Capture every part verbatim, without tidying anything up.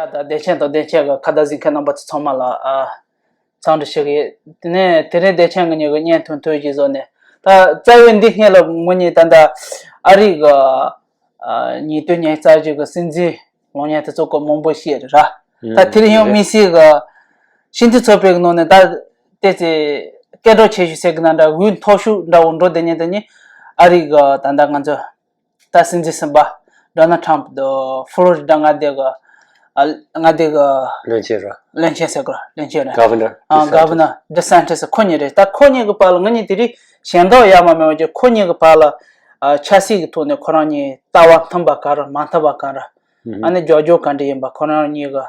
ད་བདེ་ཆེན་དང་བདེ་ཆེན་གྱི་ཁ་བརྡ་གཟིགས་མཁན་རྣམ་པ་ཚོ་ཚང་མ་ལ་ཨ་འཚམས་འདྲི་ཞུ་གི་ཡོད། དེ་ནས་དེ་རིང་བདེ་ཆེན་གྱི་ཉིན་གྱི་བརྙན་ཐུང་ཐུང་ཞིག་བཟོས་ནས། ད་རྩ་བའི་འདི་སྔོན་ལ་ངོ་ཉིད་ད་ལྟ་ཨ་རི་གི་ཨ་ཉིས་སྟོང་ཉི་ཤུ་རྩ་གཅིག་གི་སྲིད་འཛིན་ལངས་མཁན་དེ་ཚོ་སྐོར་མང་པོ་བཤད་རེད་ར། ད་དེ་རིང་ཡང་དམིགས་བསལ་གྱི་སྤྱི་འཐུས་ཚོགས་པའི་ནང་ནས་ད་ཏོག་ཙམ་སྐད་གྲགས་ཆེ་ཤོས་ཟེར་གྱི་ན་འདྲ། འོས་མཐོ་ཤོས་འདྲ་བོ་འགྲོ་བསྡད་མཁན་དེ་ནི་ཨ་རི་གི་ད་ལྟ་ང་ཚོ་ད་སྲིད་འཛིན་གསུམ་པ་ཌོ་ནལ་ཊམ་དང་ཕོ་ལོ་རི་ཌ་མངའ་སྡེ་གི་ཨ་མངའ་སྡེ་གི་བློན་ཆེན་ར། བློན་ཆེན་ཟེར་དགོས་ར། བློན་ཆེན་རེད། Governor ཨ་DeSantis། Governor DeSantis ཁོ་གཉིས་རེད། ད་ཁོ་གཉིས་ཀྱི་བར་ལ་ང་གཉིས་དེ་རིང་ཞལ་འདོགས་ཡ་མ་མེད་པ་ཅིག་ཁོ་གཉིས་ཀྱི་བར་ལ་ཨ་ཆབ་སྲིད་ཀྱི་ཐོག་ནས་ཁོ་རང་གཉིས་ལྟ་བ་མཐུན་པ་ག་རེ་མ་མཐུན་པ་ག་རེ། ཨ་ནི་རྒྱབ་སྐྱོར་ག་འདྲ་ཡིན་པ། ཁོ་རང་གཉིས་ཀྱི་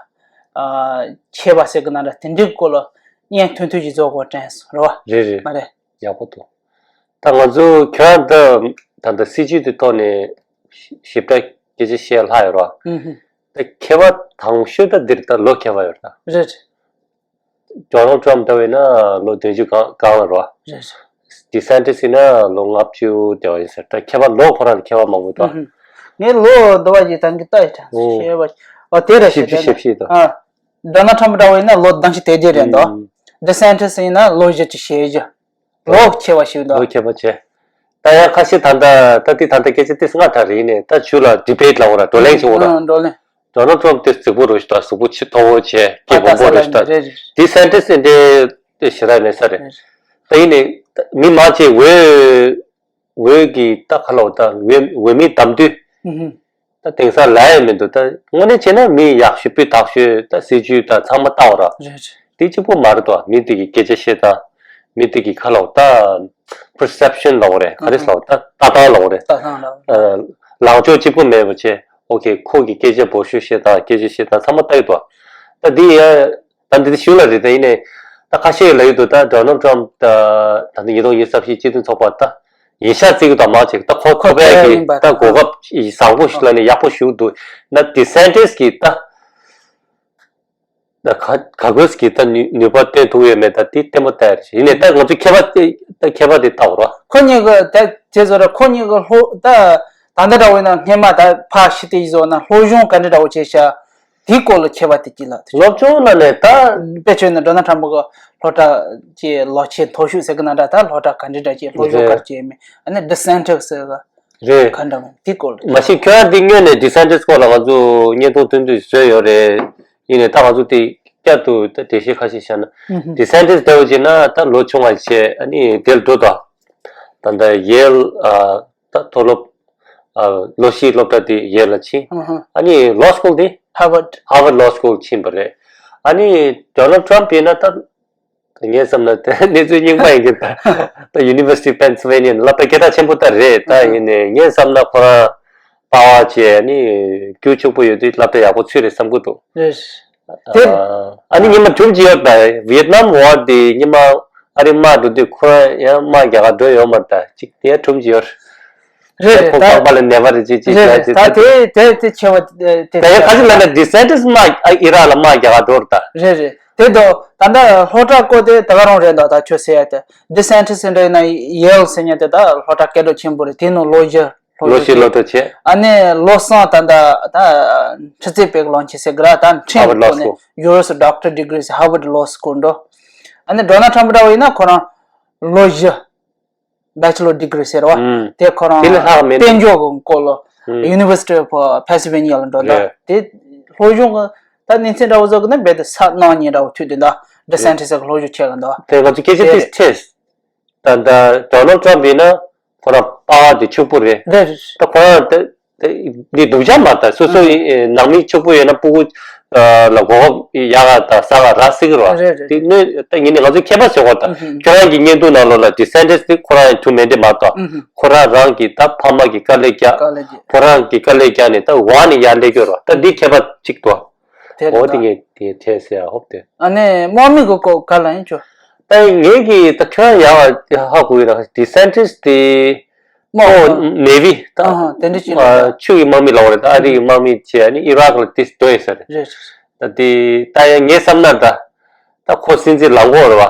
ཨ་ཁྱད་པར་ཟེར་གྱི་ན་འདྲ། དེ་འདྲའི་སྐོར་ལ་བརྙན་ཐུང་ཐུང་ཞིག་བཟོ་དགོས་དྲན་སོང་རེད་བ། རེད་རེད། མ་རེད། ཡག་པོ་འདུག་ད་ང་ཚོ་ཁྱོད་ད་ད་ལྟ་སྲིད་ཇུས་དེ་ཐོག་ནས་ཞིབ་ཕྲ་སྐད་ཆ་བཤད་ལྷག་ཡོད་ར། ཨུ་ཧུ། ད་ཁྱད་པར་དང་ཤོས་ད་འདིར་ད་ལོ་ཁྱད་པར་ཡོད་ར། རེད། ཌོ་ནལ་ཊམ་ལྟ་བས་ན་ལོ་བདུན་ཅུ་གང་གང་ལ་ར། རེད། ཌི་སན་ཊི་སི་ཡིན་ན་ལོ་ལྔ་བཅུ་དེ་བ་ཡིན་ཟེར། ད་ཁྱད་པར་ལོ་ཁོ་རང་ལ་ཁྱད་པར་མང་པོ་འདུག་ཨུ་ཧུ། ངས་ལོ་འདི་བ་ཞིག་ད་གི་ལྟ་ཡི་དྲན་ཨོ། ཤེས་པ། ཨོ་དེ་རེད། ཞེ་པོ་ཞེ་པོ་ཞིག་འདུག་ཨ། ཌོ་ནལ་ཊམ་འདྲ་བོ་ཡིན་ན་ལོ་བདུན་ཅུ་དེ་དེ་རེད་འདུག་ཨུམ། ཌི་སན་ཊི་སི་ཡིན་ན་ལོ་བཞི་བཅུ་ཞེ་བཞི། ལོ་ཁྱད་པར་ཞིག་འདུག་ལོ་ཁྱད་པར་ཆེ། ད་ཡང་ཁ་ཤས་ད་ལྟ་ད་ལྟའི་ད་ལྟ་སྐད་ཆ་ཏིས་སྔ་དྲགས་རེད། ཡིན་ནས་ད་ཇུ་ལ་ཌི་བེཊ་ལབ་དགོས་ར། བགྲོ་གླེང་བྱེད་དགོས་ར། ཨང་། བགྲོ་གླེང་། ཌོ་ནལ་ཊམ་དེ་རྫིག་པོ་རུ་ཞིག་དང་གཟུགས་པོ་ཆེ་མཐོ་བོ་བྱས། སྐད་སྦོམ་པོ་རུ་ཞིག་དང་། རེད་རེད། ཌི་སན་ཊི་སི་འདི་དེ་ཞེ་དྲག་མེད་ས་རེད། རེད། ད་ཡིན་ནས་ད་མི་མང་ཆེ་འོས་འོས་ཀྱི་ད་ཁ་ལོ་ད་འོས་འོས་མི་བདམས་དུས། ཨུ་ཧུ། ད་དེང་སང་ལབ་ཡ་མི་འདུག་ད་དངོས་གནས་བྱས་ན་མི་ཡག་ཤོས་སྤུས་དག་ཤོས་ད་སྲིད་ཇུས་ད་ཚང་མ་ལྟ་བ་ར། རེད་རེད། དེ་གཅིག་པོ་མ་རེད་དོ། མི་དེ་གི་སྐད་ཆ་བཤད་སྟངས། མི་དེ་གི་ཁ་ལོ་ད་པར་སེབ་ཤན་ལབ་དགོས་རེད། ག་རེ་ལབ་ད་ལྟ་སྟངས་ལབ་དགོས་རེད། ལྟ་སྟངས་ལབ། ཨ། ལངས་ཕྱོགས་གཅིག་པོ་མེད་པ་བྱས། ཨོ་ཁེ། ཁོ་གི་སྐད་ཆ་སྦོམ་ཤོས་བཤད་སྟངས། སྐད་ཆ་བཤད་སྟངས་ཚང་མ་ལྟ་ཡི་དོ། ད་འདི་ཡ་ད་འདི་དེ་ཞུ་ལ་རེད། ད་ཡིན་ནས་ད་ཁ་ཤས་ལ་ཡོད་དོ། ད་ཌོ་ནལ་ཊམ་ད་ད་འདི་ཉིས་སྟོང་ཉི་ཤུ་རྩ་བཞི་སྤྱི་མཐུན་ཚོགས་པ་ད་ཡིན་ཤག་བརྩི་གི་དང་མ་བྱེད། ད་ཁོ་ཁོ་ཁོ་པའི་གི་ཡིན་པ་ད་གོ་སྐབས་བཟང་པོ་ཞིག་ལ་ནས་ཡག་པོ་ཞུ་འདུག་ན་ཌི་སན་ཊི་སི་གི་ད་ད་ག་ག་གོས་གི་ད་ནུས་ནུས་པ་བཏོན་ཐུབ་ཡོད་མེད་ད་དེ་ལྟད་མོ་ལྟ་ཡ་རེད། ཡིན་ནས་ད་ང་ཚོ་ཁྱད་པར་དེ་ད་ཁྱད་པར་དེ་ལྟ་བ་རོ། ཁོ་གཉིས་ཀྱི་ད་དེ་ཚོ་ར། ཁོ་གཉིས་ཀྱི་ལྷོ་ད་ད་ལྟ་འདྲ་བོ་ཡིན་ན་སྔས་མ་ད་ཕ་ཤི་དེ་ཡི་བཟོ་ན་སློབ་སྦྱོང་ག་འདྲ་འདྲ་བོ་བྱས་ཤག་དེའི་སྐོར་ལ་ཁྱད་པར་དེ་གཅིག་ལ། སློབ་སྦྱོང་ལ་ནས་ད། དཔེ་བྱས་ན་ཌོ་ནལ་ཊམ་གི་སློབ་གྲྭ་གི་ལོ་ཆེན་མཐོ་ཤོས་ཟེར་གི་ན་འདྲ། ད་སློབ་གྲྭ་ག་འདྲ་འདྲ་གི་སློབ་སྦྱོང་ག་རེ་བྱས་མེད། ཨ་ནི་ཌི་སན་ཊི་སི་ཟེར་གི་རེད། ག་འདྲ་མེད་དེ་སྐོར་ལ། མ་གཞི་ཁྱོད་རང་འདི་སྔོན་ནས་ཌི་སན་ཊི་སི་སྐོར་ལ་ང་ཚོ་བརྙན་ཐུང་སྟོན་དུས་བཟོས་ཡོད་རེད། ཡིན་ནས་ད་ང་ཚོ་དེ་བསྐྱར་དུ་ད་འགྲེལ་བཤད་ཁ་ཤས་བྱས་ན། ཨུ་ཧུ། ཌི་སན་ཊི་སི་ལྟ་བུ་བྱས་ན་ད་ལོ་ཆུང་བ་བྱས། ཨ་ནི་དེར་འགྲོ་དང་། ད་ལྟ་ཡེལ་ཨ་ད་མཐོ་སློབ་ཨ་ལོ་བཞིའི་སློབ་གྲྭ་དེ་ཡེལ་ལ་ཕྱིན། ཨུ་ཧུ། ཨ་ནི་ལོ་སྐུལ་དེ་ཧར་ཝརཌ། ཧར་ཝརཌ་ལོ་སྐུལ་ཕྱིན་པ་རེད། ཨ་ནི་ཌོ་ནལ་ཊམ་ཡིན་ན་ད་ངས་བསམ་ན་དེ་གནས་ཚུལ་རྙིང་པ་ཡིན་གྱི། ད་ད་ཡུ་ནི་ཝར་སི་ཊི་ཕེན་སིལ་ཝེ་ནི་ཡ་ལ་སློབ་གྲྭ་སྐད་གྲགས་ཆེན་པོ་ད་རེད། ད་ཡིན་ནས་ངས་བསམ་ན་ཁོ་རང་པ་བ་བྱས་ནི་རྒྱུ་ཕྱུག་པོ་ཡོད་དུས་སློབ་གྲྭ་ཡག་པོ་ཚུད་རེད་བསམ་གྱི་འདུག་རེད། དེ། ཨ་ནི་ཉི་མ་གྲུབ་ཀྱི་ཡོད་པ། ཝི་ཡེད་ནམ་ཝར་དེ་ཉི་མ་ཨ་རི་དམག་འགྲོ་དུས་ཁོ་རང་ཡང་དམག་རྒྱག་ག་འགྲོ་ཡོད་མ་རེད། ད་ཅིག་དེ་ཡང་གྲུབ་ཀྱི་ཡོད་རེད། རེད་རེད། ཁོ་ད་པགས་པ་ལ་ནད་པ་རེད་ཅེས་ཅིག་རེད་རེད། ད་དེ་དེ་དེ་ཆེ་བ་དེ་ད་ཡང་ག་ཅིག་ལབ་ན་ཌི་སན་ཊི་སི་དམག་ཨ་ཨི་རག་ལ་དམག་རྒྱག་ག་འགྲོ་རེད་ད། རེད་རེད། དེ་དོ་ད་ལྟ་སློབ་གྲྭ་བསྐོར་དེ་ད་ག་རང་རེད་འདུག་ད་ཁྱོད་ཟེར་ཡ་དེ་ཌི་སན་ཊི་སི་འདྲ་ཡིན་ན་ཡེལ་ཟེར་མཁན་དེ་ད་སློབ་གྲྭ་སྐད་གྲགས་ཆེན་པོ་རེད། དེ་ནང་ལོ་བཞི་ལོ་བཞི་སློབ་གྲྭ་བྱས། ཨ་ནི་ལོ་གསུམ་ད་ལྟ་ད་ཁྲི་རྩེ་བོད་ཀྱི་ལོན་ཆེན་ཟེར་གི་ར། ད་ཁྲིན་ཧར་ཝརཌ་ལོ་སྐུལ་ནས་ཇུ་རིས་ཌོག་ཊར་ཌི་གི་རི་ཟེར་ཧར་ཝརཌ་ལོ་སྐུལ་འགྲོ། ཨ་ནི་ཌོ་ནལ་ཊམ་འདྲ་བོ་ཡིན་ན་ཁོ་རང་ལོ་བཞི་བེ་ཆེ་ལོར་ཌི་གི་རི་ཟེར་བ། ཨུམ། དེ་ཁོ་རང་དེ་ལས་ལྷག་མེད། དཔལ་འབྱོར་གྱི་སྐོར་ལ་ཨུམ། ཡུ་ནི་ཝར་སི་ཊི་ཨོཕ་ཕེན་སིལ་ཝེ་ནི་ཡ་ལ་འགྲོ་འདུག་རེད། དེ་སློབ་སྦྱོང་གི་ད་གནས་ཚད་འདྲ་བོ་བཟོ་གི་ན་རྦད་དེ་ས་ནང་ཉིད་འདྲ་བོ་ཐུག་དེ་འདུག་ཌི་སན་ཊི་སི་གི་སློབ་སྦྱོང་བྱེད་གི་འདུག་དེ་ང་ཚོ་སྐད་ཆ་དེ་དེ་རེད། ཐེས། ད་ད་ཌོ་ནལ་ཊམ་ཡིན་ན་ཁོ་རང་པ་བ་དེ་ཕྱུག་པོ་རེད། རེད་རེད། ད་ཁོ་རང་དེ་དེ་འདི་སྡུག་ཅག་མ་ད་སོ་སོ་ཨུ་ཧུ། ནང་མི་ཕྱུག་པོ་ཡོད་ན་སྤུ་གུ་ལ་གོ་སྐབས་ཡག་ག་ད་ས་ག་རག་སྲིད་ཀྱི་རེད་བ། རེད་རེད། དེ་ནི་ད་ངས་ནི་ང་ཚོའི་ཁྱད་པར་ཟེར་བ་ད་ཨུ་ཧུ། ཁྱོད་རང་གི་བརྙན་ཐུང་ནང་ལོགས་ལ་ཌི་སན་ཊི་སི་དེ་ཁོ་རང་ཡང་ཐུག་མེད་འདི་མ་གཏོགས་ཨུ་ཧུ། ཁོ་རང་རང་གི་ད་ཕ་མ་གི་དཀའ་ལས་རྒྱག་དཀའ་ལས་རྒྱག་ཁོ་རང་གི་དཀའ་ལས་རྒྱག་ནས་ད་ཝང་ནས་ཡར་སླེབས་ཀྱི་རེད་བ། ད་འདི་ཁྱད་པར་གཅིག་འདུག་དེ་རེད་འོ་ད། དེ་ངས་དེ་དྲན་ཟེར་ཡ་ཧོབ་དེ། ཨ་ནི་དམག་མི་གི་སྐོར་ག་ལ་ཡིན་ཆོ། ད་ངས་ཀྱི་ད་ཁྱོད་ཡང་ཧ་གོ་ཡོད་ན་ཌི་སན་ཊི་སི་དེ་དམག་ཨོ་ནེ་ཝི་ད་ཨ་ཧ་དེ་འདྲ་ཅིག་ལ་ད། ཆུ་ཡི་དམག་མི་ལ་འོ་རེད། ད་ཨ་རི་ཡི་དམག་མི་བྱས་ནི་ཨི་རག་ལ་དེ་སྡོད་ཡོད་ས་རེད། རེད་རེད། ད་དེ་ད་ཡང་ངས་བསམ་ན་ད་ད་ཁོ་སྲིད་འཛིན་ལངས་གོ་རེད་བ།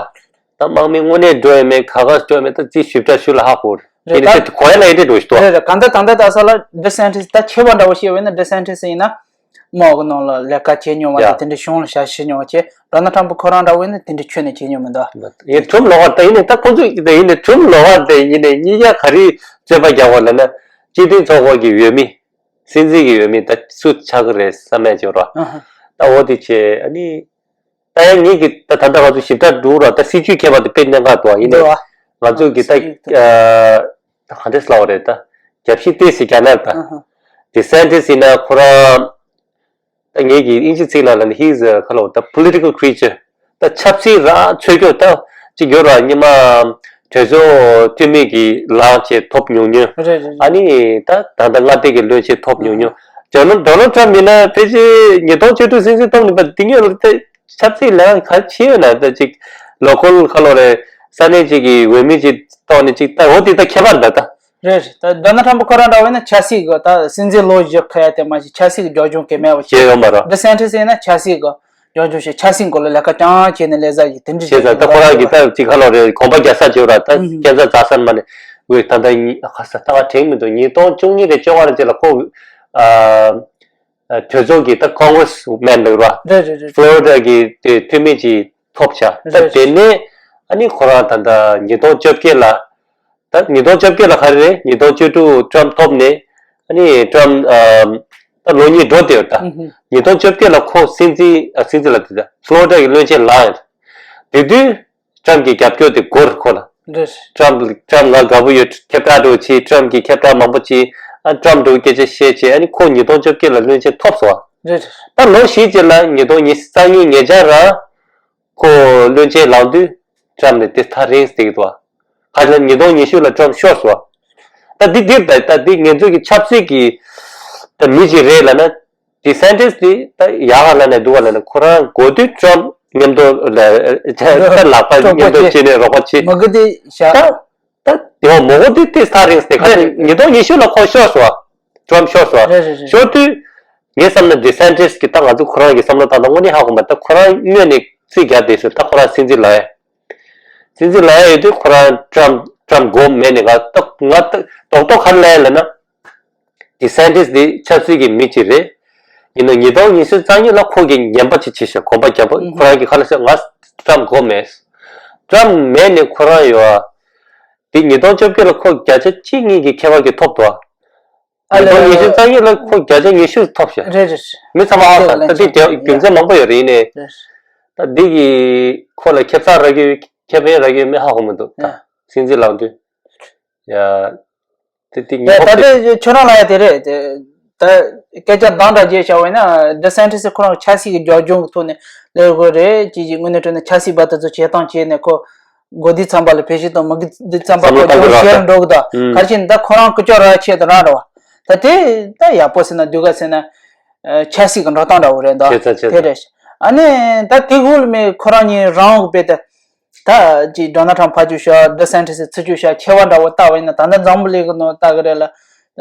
ད་དམག་མི་དངོས་གནས་འགྲོ་ཡ་མེད་ག་ག་འགྲོ་ཡ་མེད་ད་རྩིས་ཞིབ་ཕྲ་ཞུ་ལ་ཧ་གོ་རེད། རེད་ཡིན་ནའི་ད་དེ་གོ་ཡ་ལ་ཡིན་དེ་འགྲོ་ཞིག་ཏོ། རེད་རེད། གང་ལྟར་ད་ལྟ་ད་ས་ལ་ཌི་སན་ཊི་སི་ད་ཁྱད་པར་འདྲ་བོ་ཤེས་བས་ན་ཌི་སན་ཊི་སི་ཡིན་ན། དམག་གི་ནང་ལ་ལས་ཀ་བྱེད་མྱོང་བ་ཡ། དང་དེ་འདྲའི་གཞུང་ལ་ཞབས་ཞུ་མྱོང་བ་བྱས། ཌོ་ནལ་ཊམ་པ་ཁོ་རང་འདྲ་བོ་ཡིན་ན་དེ་འདྲའི་ཁྱོན་ནས་བྱེད་མྱོང་མི་འདུག་ཡིན་ཊྲམ་ལོག་པ་དེ་ཡིན་ནས་ད་ཁོང་ཚོ་དེ་ཡིན་ནས་ཊྲམ་ལོག་པ་དེ་ཡིན་ནས་གཉིས་ཀ་ག་རེ་རྩོད་པ་རྒྱག་པ་ལབ་ན། སྤྱི་མཐུན་ཚོགས་པ་གི་འོས་མི། སྲིད་འཛིན་གྱི་འོས་མི་ད་སུ་ཆགས་ཀྱི་རེད་བསམ་ཡས་ཅིག་ཡོད་ར། ཨ་ཧ། ད་འོ་དེ་བྱས་ཨ་ནི། ད་ཡང་ངེད་ཀྱི་ད་ད་ལྟ་ང་ཚོ་ཞིབ་ཕྲ་འགྲོ་ར་ད་སྲིད་ཇུས་ཁྱད་པར་དུ་དཔེ་གནད་འགག་འདུག་ཡིན་ནའི། འདུག་ང་ཚོ་གི་ད་སྲིད་ཇུས་ད་ཨ། ད་ག་འདྲས་ལབ་པ་རེད་ད། རྒྱབ་ཤིག་ཏོག་ཙམ་རྒྱག་ན་ད། ཨ་ཧ། ཌི་སན་ཊི་སི་ཡིན་ན་ཁོ་རང་། ད་ངེད་ཀྱི་དབྱིན་ཇི་ཚིག་ནང་ལ་ནི་he's a ཁ་ལོ་ད་political creature། ད་ཆབ་སྲིད་ར་འཚོལ་སྐྱོ་ད་ཅིག་ཡོད་ར་སྔོན་མ་གྲོས་ཚོགས་འཐུས་མི་གི་ལངས་བྱས་ཐོབ་མྱོང་མྱོང་། རེད་རེད་རེད། ཨ་ནི་ད་ད་ལྟ་མངའ་སྡེ་གི་བློན་ཆེན་ཐོབ་མྱོང་མྱོང་། ཌོ་ནལ་ཌོ་ནལ་ཊམ་ཡིན་ན་ཕལ་ཆེར་ཉིས་སྟོང་བཅུ་དྲུག་སྲིད་འཛིན་ཐོབ་ནས་པ་འདི་ངེད་ལ་ད་ཆབ་སྲིད་ལངས་ག་བྱས་ཡོད་ན་ད་ཅིག་ལོ་ཀལ་ཁ་ལོ་རེད། ས་གནས་ཅིག་གི་འོས་མི་ཅིག་ཐོག་ནས་ཅིག་ད་འོ་དེ་ད་ཁྱད་པར་འདུག་ད། རེད་རེད། ད་ཌོ་ནལ་ཊམ་པ་ཁོ་རང་འདྲ་བོ་ཡིན་ན་ཆབ་སྲིད་གི་ད་སྲིད་འཛིན་ལོ་བཞི་ཁ་ཡ་དེ་མ་གཞི་ཆབ་སྲིད་གི་རྒྱབ་ལྗོངས་གལ་མེད་པ་བྱས་ཡོད་མ་རེད། ཌི་སན་ཊི་སི་ཡིན་ན་ཆབ་སྲིད་གི་རྒྱབ་ལྗོངས་ཤིག་ཆབ་སྲིད་སྐོར་ལ་ལས་ཀ་རྐྱང་བྱས་ནས་ལས་ས་ཡི་དེ་འདྲ་བྱས་ཙང་ད་ཁོ་རང་གི་ད་ཅིག་ཁ་ལོ་རེད་གོམ་པ་རྒྱག་ས་བྱས་ར་ད་ཨུ་ཧུ། སྐྱེ་ས་རྩ་ས་མ་ནས་འོས་ད་ད་ཡིན་ཁ་ས་ད་ག་དྲན་མི་འདུག་ཉིས་སྟོང་བཅུ་གཉིས་རེད་བཅོ་ལྔ་རེད་ཅིག་ལ་ཁོ་ཨ། གྲོས་ཚོགས་ཀྱི་ད་ཀོང་གྷི་རེ་སི་མེན་ལབ་ར། རེད་རེད་རེད། ཕློ་རི་ཌ་གི་དེ་འཐུས་མི་ཅིག་ཐོབ་ཤག་ད་རེད། དེ་ནས་ཨ་ནི་ཁོ་རང་ད་ལྟ་ཉིས་སྟོང་བཅོ་བརྒྱད་ལ། ད་ཉིས་སྟོང་བཅོ་བརྒྱད་ལ་ག་རེ་རེད། ཉིས་སྟོང་བཅུ་དྲུག་ཊྲམ་ཐོབ་ནས་ཨ་ནི་ཊྲམ་ཨམ། ད་ལོ་གཉིས་འགྲོ་བསྡད་ཡོད་ད། ཨུ་ཧུ། ཉིས་སྟོང་བཅོ་བརྒྱད་ལ་ཁོ་སྲིད་འཛིན་ཨ་སྲིད་འཛིན་ལ་དེ་ད་ཕློ་རི་ཌ་གི་བློན་ཆེན་ལངས་ཡོད། དེ་དུས། ཊྲམ་གྱི་རྒྱབ་སྐྱོར་དེ་སྒོར་ཁོ་ལ། རེད། ཊྲམ་ཊྲམ་ང་དགའ་པོ་ཡོད། ཁྱབ་བསྒྲགས་འགྲོ་བྱས། ཊྲམ་གྱི་ཁྱབ་བསྒྲགས་མང་པོ་བྱས། ཨ་ཊྲམ་འགྲོ་སྐད་ཆ་བཤད་བྱས་ཨ་ནི་ཁོ་ཉིས་སྟོང་བཅོ་བརྒྱད་ལ་བློན་ཆེན་ཐོབ་སོང་བ། རེད། ད་ལོ་བཞི་རྗེས་ལ་ཉིས་སྟོང་ཉི་ཤུ་རྩ་གཉིས་ཉེ་ཆར་རང་ཁོ་བློན་ཆེན་ལངས་དུས་ཊྲམ་ནས་དེ་ཐག་རིང་བསྡད་ཀྱི་འདུག་བ། ག་ཅི་ལ་ཉིས་སྟོང་ཉི་ཤུ་ལ་ཊྲམ་ཤོར་སོང་བ། ད་འདི་འདིར་ད་ད་འདི་ང་ཚོ་གི་ཆབ་སྲིད་ཀྱི་ད་མི་ཅིག་རེད་ལབ་ན། ཌི་སན་ཊི་སི་དེ་ད་ཡག་ག་ལ་ནས་འདུག་ག་ལ་ནས་ཁོ་རང་འགོ་དུས་ཊྲམ་མཉམ་དུ་ལ་ད་ལག་པ་གྲོགས་པོ་མཉམ་དུ་བྱས། བྱས་ནས་རོགས་པ་བྱས། མ་གི་དེ་བཞག་ད་ད་དེ་བ་མོ་གོ་དེ་དེ་ས་རིང་སྟེ་ཁ་རེད་རེད་རེད། ཉིས་སྟོང་ཉི་ཤུ་ལ་ཁོ་ཤོར་སོང་བ། ཊྲམ་ཤོར་སོང་བ། རེད་རེད་རེད། ཤོར་དུས་ངས་བསམ་ན་ཌི་སན་ཊི་སི་གི་ད་ང་ཚོ་ཁོ་རང་གི་བསམ་བློ་བཏང་ན་དངོས་གནས་ཧ་གོ་མ་ད་ཁོ་རང་སྔོན་ནས་རྩིས་རྒྱག་བསྡད་སོང་ད་ཁོ་རང་སྲིད་འཛིན་ལ་ཡ། སྲིད་འཛིན་ལ་ཡ་ཡོད་དུས་ཁོ་རང་ཊྲམ་ཊྲམ་མགོ་མེད་ནས་ང་ད་ང་ད་རྡོག་རྡོག་ག་རེ་ལབ་ཡ་ལབ་ན། ཌི་སན་ཊི་སི་འདི་ཆབ་སྲིད་ཀྱི་མི་གཅིག་རེད། ཡིན་ནའི་ཉིས་སྟོང་ཉི་ཤུ་རྩ་གཉིས་ལ་ཁོ་གིས་ངན་པ་ཅིག་བྱས་ཤག་གོམ་པ་རྒྱབ་པ་ཁོ་རང་གིས་ཁ་ལ་ཟེར་ང་ཊྲམ་དགོས་མེད། ཊྲམ་མེད་ནས་ཁོ་རང་ཡོད་ཨ། དེ་ཉིས་སྟོང་བཅོ་བརྒྱད་ལ་ཁོ་བརྒྱ་ཆ་གཅིག་གཉིས་ཀྱི་ཁྱད་པར་གྱིས་ཐོབ་འདུག་ཨ། ཨ་ཉིས་སྟོང་ཉི་ཤུ་རྩ་གཉིས་ལ་ཁོ་བརྒྱ་ཆ་ཉི་ཤུ་ཐོབ་ཤག་རེད་རེད། མི་ཚང་མ་ཧ་གོ་ད་དེ་དེ་རྒྱུ་མཚན་མང་པོ་ཡོད་རེད་ཡིན་ནའི། རེད། ད་འདི་གིས་ཁོ་ལ་ཁེ་བཟང་རག་གི་ཡོད་ཁེ་ཕན་རག་གི་ཡོད་མེད་ཧ་གོ་མི་འདུག་ད་ཡ། སྲིད་འཛིན་ལངས་དུས། ཡ། དེ་དེ་ད་ཉི་ཧོང་ད་དེ་ཁྱོད་རང་ལ་ཡ་དེ་རེད་དེ། ད་སྐད་ཆ་འདང་འདྲ་བརྗེད་བྱ་བས་ན་ཌི་སན་ཊི་སི་ཁོ་རང་ཆབ་སྲིད་ཀྱི་རྒྱབ་ལྗོངས་ཀྱི་ཐོག་ནས་ལས་དགོས་རེད་ཅེས་ཀྱི་དངོས་གནས་དྲང་གནས་ཆབ་སྲིད་པ་དེ་ཚོ་བྱེད་སྟངས་བྱས་ནས་ཁོ་མགོ་བདེ་ཚན་པ་ལ་ཕན་ཤེས་དང་མི་བདེ་ཚན་པ་ཁོ་ལྗོངས་ཤེས་རུ་འགྲོ་གི་འདུག་ག་རེ་བྱས་ན་ད་ཁོ་རང་ཀུ་ཅོ་ར་ཆེད་དུ་རང་རེད་བ། ད་དེ་ད་ཡག་པོ་ཟེར་ན་སྡུག་ག་ཟེར་ན་ཆབ་སྲིད་ཀྱི་འགྲོ་སྟངས་འདྲ་བོ་རེད་འདུག་བྱས་ཙང་བྱས་དེ་ཙང་རེད། ཨ་ནི་ད་དེ་དགོས་ལ་མེད་ཁོ་རང་གཉིས་རང་དབང་དཔེ་དེ། ད་ཅིག་ཌོ་ནལ་ཊམ་ཕར་བཅུག་ཤག་ཌི་སན་ཊི་སི་ཚུར་བཅུག་ཤག་ཁྱད་པར་འདྲ་བོ་བལྟ་བ་ཡིན་ན་ད་ལྟ་འཛམ་བུ་གླིང་གི་ནང་ལྟ་གི་རེད་ལ།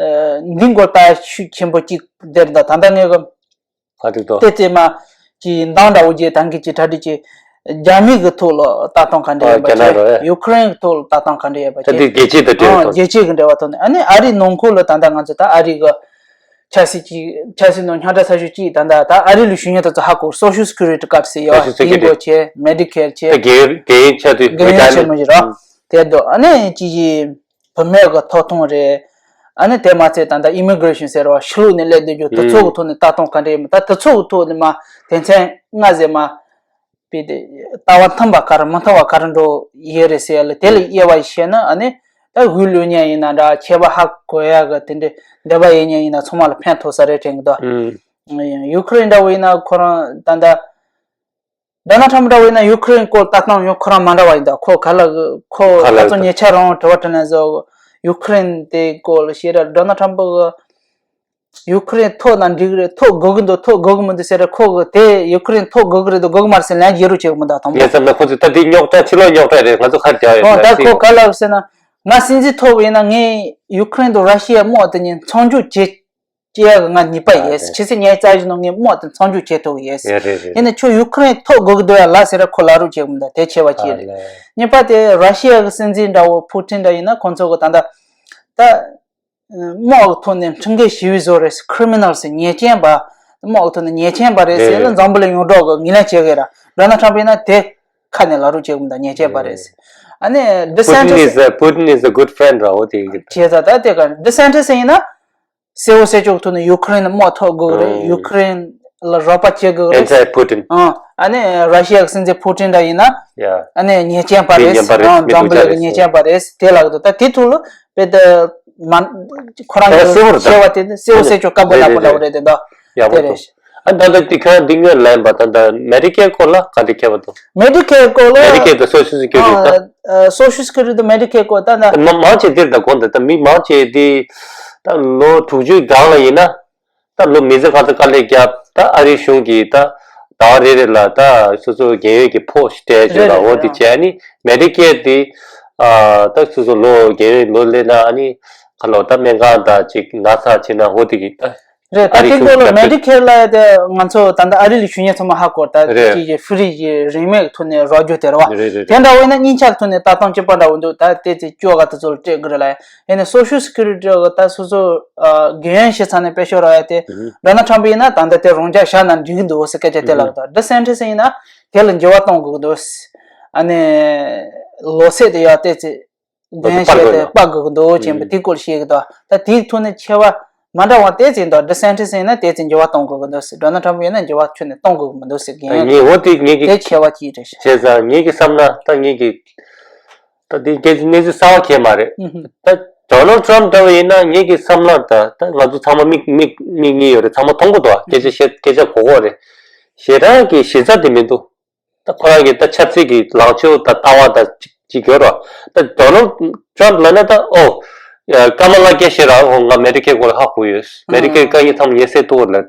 འདི་མགོ་ལྟ་ཤུགས་ཆེན་པོ་གཅིག་དེར་འདུག་ད་ལྟ་ངས་གི་ག་དེ་དོ། ཏེ་ཏེ་མ་ཅིག་འདང་འདྲ་བོ་རྒྱས་ད་གི་ཅིག་གྲ་སྒྲིག་ཅིག་རྒྱ་མི་གི་ཐོག་ལ་ལྟ་སྟངས་ག་འདྲ་ཡོད་པ་ཨ་རྒྱ་ནག་ཅིག་རེད། ཡུ་ཁུ་རེན་གི་ཐོག་ལ་ལྟ་སྟངས་ག་འདྲ་ཡོད་པ་ད་ཅིག་དེ་རྒྱལ་སྤྱི་དང་འབྲེལ་བ་ཨ་ཐོག་ནས། རྒྱལ་སྤྱི་གི་འབྲེལ་བ་ཐོག་ནས་ཨ་ནི་ཨ་རིའི་ནང་ཁུལ་ལ་ད་ལྟ་ང་ཚོ་ད་ཨ་རི་གི་ཆབ་སྲིད་ཀྱི་ཆབ་སྲིད་ནང་ཉག་ཕྲ་ཚ་ཤོས་གཅིག་ད་ལྟ་ད་ཨ་རི་ལ་བཞུགས་མཁན་དེ་ཚོ་ཧ་གོ། Social Security card ཟེར་ཡོད། Social Security དེ་འགོ་བྱས། Medicare ད་བྱས། དགེ་དགེ་ཡུན་ཆད་དུས་དགེ་ཡུན་ཆད་མ་བྱེད་རོགས། དེ་འདུག་ཨ་ནི་ཅི་ཞིག་བུད་མེད་ཀྱི་ཐོབ་ཐང་རེད། ཨ་ནི་དེ་མ་ཚད་ད་ལྟ་Immigration ཟེར་བ་ཕྱི་ལོགས་ནས་སླེབས་བསྡད་རྒྱུ་དེ་ཚོ་གི་ཐོག་ནས་ལྟ་སྟངས་ག་འདྲ་ཡིན་མིན་ད་དེ་ཚོ་གི་ཐོག་ནས་མ་དོན་ཚན་ལྔ་ཟེར་མ། དཔེ་དེ་ལྟ་བ་མཐུན་པ་ག་རེ་མི་མཐུན་པ་ག་རེ་འགྲོ་ཡས་རེད་ཟེར་ཡ་ལ་དེ་ལ་དབྱེ་བ་བཤད་ན་ཨ་ནི་ད་དབུས་ལུགས་གཉིས་ཡིན་ན་འདྲ་ཁྱད་པར་ཧ་གོ་ཡ་གི་དེ་འདྲའི་འདོད་པ་ཡོད་མཁན་ཡིན་ན་ཚང་མ་ལ་ཕན་ཐོགས་ས་རེད་དྲན་གི་འདུག་ཨུམ། ཡུ་ཁུ་རེན་འདྲ་བོ་ཡིན་ན་ཁོ་རང་ད་ལྟ་ཌོ་ནལ་ཊམ་འདྲ་བོ་ཡིན་ན་ཡུ་ཁུ་རེན་སྐོར་ལྟ་སྟངས་ཡང་ཁོ་རང་མ་འདྲ་བ་ཡིན་ད། ཁོ་ག་ལ་ཁོ་ག་ལ་ཁ་ཚོ་ཉེ་ཆར་རང་དྲི་བ་དྲིས་ན་བཟོ་ཡུ་ཁུ་རེན་དེ་སྐོར་ལ་བཤད་ར་ཌོ་ནལ་ཊམ་པ་གི་ཡུ་ཁུ་རེན་ཐོབ་ན་འགྲིག་གི་རེད། ཐོབ་དགོས་ཀྱི་འདུག་ཐོབ་དགོས་ཀྱི་མི་འདུག་ཟེར་ར་ཁོ་གི་དེ་ཡུ་ཁུ་རེན་ཐོབ་དགོས་ཀྱི་རེད་འདུག་དགོས་ཀྱི་མ་རེད་ཟེར་ལན་བརྒྱབ་རོགས་བྱེད་གི་མི་འདུག་དང་པོ། ངས་བསམ་ན་ཁོ་ཚོས་ད་དེ་རྙོག་དྲ་ཕྱི་ལོགས་རྙོག་དྲ་རེད། ང་ཚོ་ཁ་རྒྱག་ཡོད་ཨོ་ད་ད་ཁོ་སྲིད་ག་ལ་ཟེར་ན་ང་སྲིད་འཛིན་ཐོབ་ཡིན་ན་ངས་ཡུ་ཁུ་རེན་དང་ར་ཤི་ཡ་དམག་དེ་གཉིས་མཚམས་འཇོག་བྱེད་ཅེས་ང་ནུས་པ་ཡོད། ཕྱི་ཚེས་ཉེར་རྩ་བཞི་ནང་ངས་དམག་དེ་མཚམས་འཇོག་བྱེད་ཐུབ་ཡོད། ཡིན་ན་ཁྱོད་ཡུ་ཁུ་རེན་ཐོབ་དགོས་ཀྱི་འདུག་ཡ་ལ་ཟེར་ར་ཁོ་ལབ་རོགས་བྱེད་གི་མི་འདུག་དེ་ཆེ་བ་ཅིག་རེད། གཉིས་པ་དེ་ར་ཤི་ཡ་གི་སྲིད་འཛིན་འདྲ་བོ་ཕུ་ཊིན་འདྲ་ཡིན་ན་ཁོང་ཚོ་གི་ད་ལྟ་ད་དམག་གི་ཐོག་ནས་ཁྲིམས་འགལ་ཞི་བའི་བཟོ་རེད། Criminals ཉེས་ཅན་པ་ དམག་གི་ཐོག་ནས་ཉེས་ཅན་པ་རེད་ཟེར་ལ། རེད། འཛམ་བུ་གླིང་ཡོངས་གྲགས་ཀྱི་ངོས་ལེན་བྱེད་གི་ར། ཌོ་ནལ་ཊམ་ཡིན་ན་དེ་ཁ་ནས་ལབ་རོགས་བྱེད་གི་མི་འདུག་ཉེས་ཅན་པ་རེད་ཟེར། ཨ་ནི་ཌི་སན་ཊི་སི། Putin is a, Putin is a good friend ར། འོ་དེ་ཡིན་གི། བྱས་ཙང་ད་དེ་ག་ཌི་སན་ཊི་སི་ཡིན་ན། གསལ་བོ་གསལ་ཆོག་ཐོག་ནས་ཡུ་ཁུ་རེན་ལ་དམག་ཐོག་དགོས་རེད། ཨང་། ཡུ་ཁུ་རེན་ལ་རོགས་པ་བྱེད་དགོས་རེད། Anti Putin. ཨང་། ཨ་ནི་ར་ཤི་ཡ་གི་སྲིད་འཛིན་ཕུ་ཊིན་འདྲ་ཡིན་ན། ཡ། ཨ་ནི་ཉེས་ཅན་པ་རེད། མི་ཉན་པ་རེད། ཨང་། མི་འཛམ་བུ་གླིང་གི་ཉེས་ཅན་པ་རེད་དེ་ལབ་གི་འདུག་ད་དེ་ཐོག་ལ་དཔེ་ད་མ་ཁོ་རང་གི་ད་གསལ་བོ་རེད་ད། ཆེ་བ་དེ་གསལ་བོ་གསལ་ཆོག་དཀར་པོ་ནག་པོ་འདྲ་བོ་རེད་དེ་འདུག་ཡག་པོ་འདུག་ཨ་ད་ལྟ་དེ་ཁྱོད་འདི་སྔོན་ལན་པ་ད་ད་མེ་ཌི་ཀེར་སྐོར་ལ་ག་རེ་ཁྱད་པར་འདུག་མེ་ཌི་ཀེར་སྐོར་ལ། མེ་ཌི་ཀེར་དང་སོ་ཤལ་སི་ཀུ་རི་ཊི་ད། ཨ། སོ་ཤལ་སི་ཀུ་རི་ཊི་དང་མེ་ཌི་ཀེར་སྐོར་ད་ད། མ་མང་ཆེ་འདིར་ད་གོང་ད་ད་མི་མང་ཆེ་འདི་ད་ལོ་དྲུག་ཅུའི་སྒང་ལ་ཡིན་ན། ད་ལོ་མི་ཚེ་ག་ཚོད་དཀའ་ལས་བརྒྱབ། ད་ཨ་རིའི་གཞུང་གིས་ད་ཟླ་བ་རེ་རེ་ལ་ད་སོ་སོ་རྒན་ཡོལ་གྱི་ཕོགས་སྤྲད་བྱས་ལ། རེད་རེད། འོ་དེ་བྱས་ནི་མེ་ཌི་ཀེར་དེ། ཨ། ད་སོ་སོ་ལོ་རྒན་ཡོལ་ལོ་སླེབས་ན་ཨ་ནི་ག་ལོ་ད་སྨན་ཁང་ད་ཅིག་ན་ཚ་བྱས་ན་འོ་དེ་གི་ད། རེད། ད་ཨ་རིའི་དེ་གཞུང་སྐོར་ལ་གིས་ད་མེ་ཌི་ཀེར་ལ་དེ་ང་ཚོ་ད་ལྟ་ཨ་རི་ལ་བཞུགས་མཁན་ཚང་མ་ཧ་གོ། ད་རེད། ཅིག་གི་ཧྥི་རི་གི་རིན་མེད་ཐོག་ནས་རོགས་སྐྱོར་དེ་རེད་བ། རེད་རེད་རེད། དེ་འདྲ་བོ་ཡིན་ན་སྙིང་ཆ་ཐོག་ནས་ལྟ་སྟངས་གཅིག་པ་འདྲ་བོ་འདུག་ད་དེ་ཚེ་སྐྱོ་ག་དེ་ཚོ་ལ་སྤྲད་དགོས་རེད་ལ། ཡིན་ནའི་སོ་ཤལ་སི་ཀུ་རི་ཊི་གི་ད་སོ་སོ་རྒན་ཡོལ་ཞིག་ཚང་ནས་དཔེ་ཤོར་ར་ཡ་དེ། ཨུ་ཧུ། ཌོ་ནལ་ཊམ་ཡིན་ན་ད་ལྟ་དེ་རང་འཇགས་བཞག་ན་འགྲིག་གི་འདུག་ཟེར་སྐད་ཆ་དེ་ལབ་ད། ཌི་སན་ཊི་སི་ཡིན་ན་དེ་ལ་འགྱུར་བ་གཏོང་དགོས་ཀྱི་འདུག་ཨ་ནི་ལོ་ཚད་དེ་ཡ་དེ་ཚེ། འདོན་བྱས་ཏེ་སྤར་དགོས་ཀྱི་འདུག་ཅེས་པ་དེའི་སྐོར་བཤད་ཀྱི་འདུག་ད་དེའི་ཐོག་ནས་ཆེ་བ་མ་འདྲ་བ་དེ་ཙམ་འདུག་ཌི་སན་ཊི་སི་ཡིན་ན་དེ་ཙམ་འགྱུར་བ་གཏོང་དགོས་ཀྱི་འདུག་ཟེར། ཌོ་ནལ་ཊམ་ཡིན་ན་འགྱུར་བ་ཁྱོན་ནས་གཏོང་དགོས་ཀྱི་མི་འདུག་ཟེར་གྱི་ཡིན། ངས་འོ་དེ་ངེད་ཀྱི་དེ་ཆེ་བ་གཅིག་རེད་ཤག་བྱས་ཙང་ངེད་ཀྱི་བསམ་ན་ད་ངེད་ཀྱི་ད་དེ་སྐད་ཆ་གནས་ཚུལ་གསར་བ་གང་ཡང་མ་རེད། ཨུ་ཧུ། ད་ཌོ་ནལ་ཊམ་འདྲ་བ་ཡིན་ན་ངེད་ཀྱི་བསམ་བློ་ད་ད་ང་ཚོ་ཚང་མ་མིག་མིག་མིག་གཉིས་ཡོད་རེད། ཚང་མ་མཐོང་གི་འདུག་སྐད་ཆ་བཤད་སྐད་ཆ་གོ་གོ་རེད། ཞེ་དྲག་གི་གཞི་རྩ་དེ་མི་འདུག་ད་ཁོ་རང་གི་ད་ཆབ་སྲིད་ཀྱི་ལངས་ཕྱོགས་དང་ལྟ་བ་དང་གཅིག་གཅིག་གྱུར་རོ། ད་ཌོ་ནལ་ཊམ་ལབ་ན་ད་ཨོ། ཀ་མ་ལ་ཀེ་ཤི་ར་ཧོ། ང་མེ་ཌི་ཀེར་སྐོར་ལ་ཧ་གོ་ཡོད། མེ་ཌི་ཀེར་དཀའ་ངལ་ཚང་མ་ངས་སེལ་ཐུབ་པ་ལ་ད།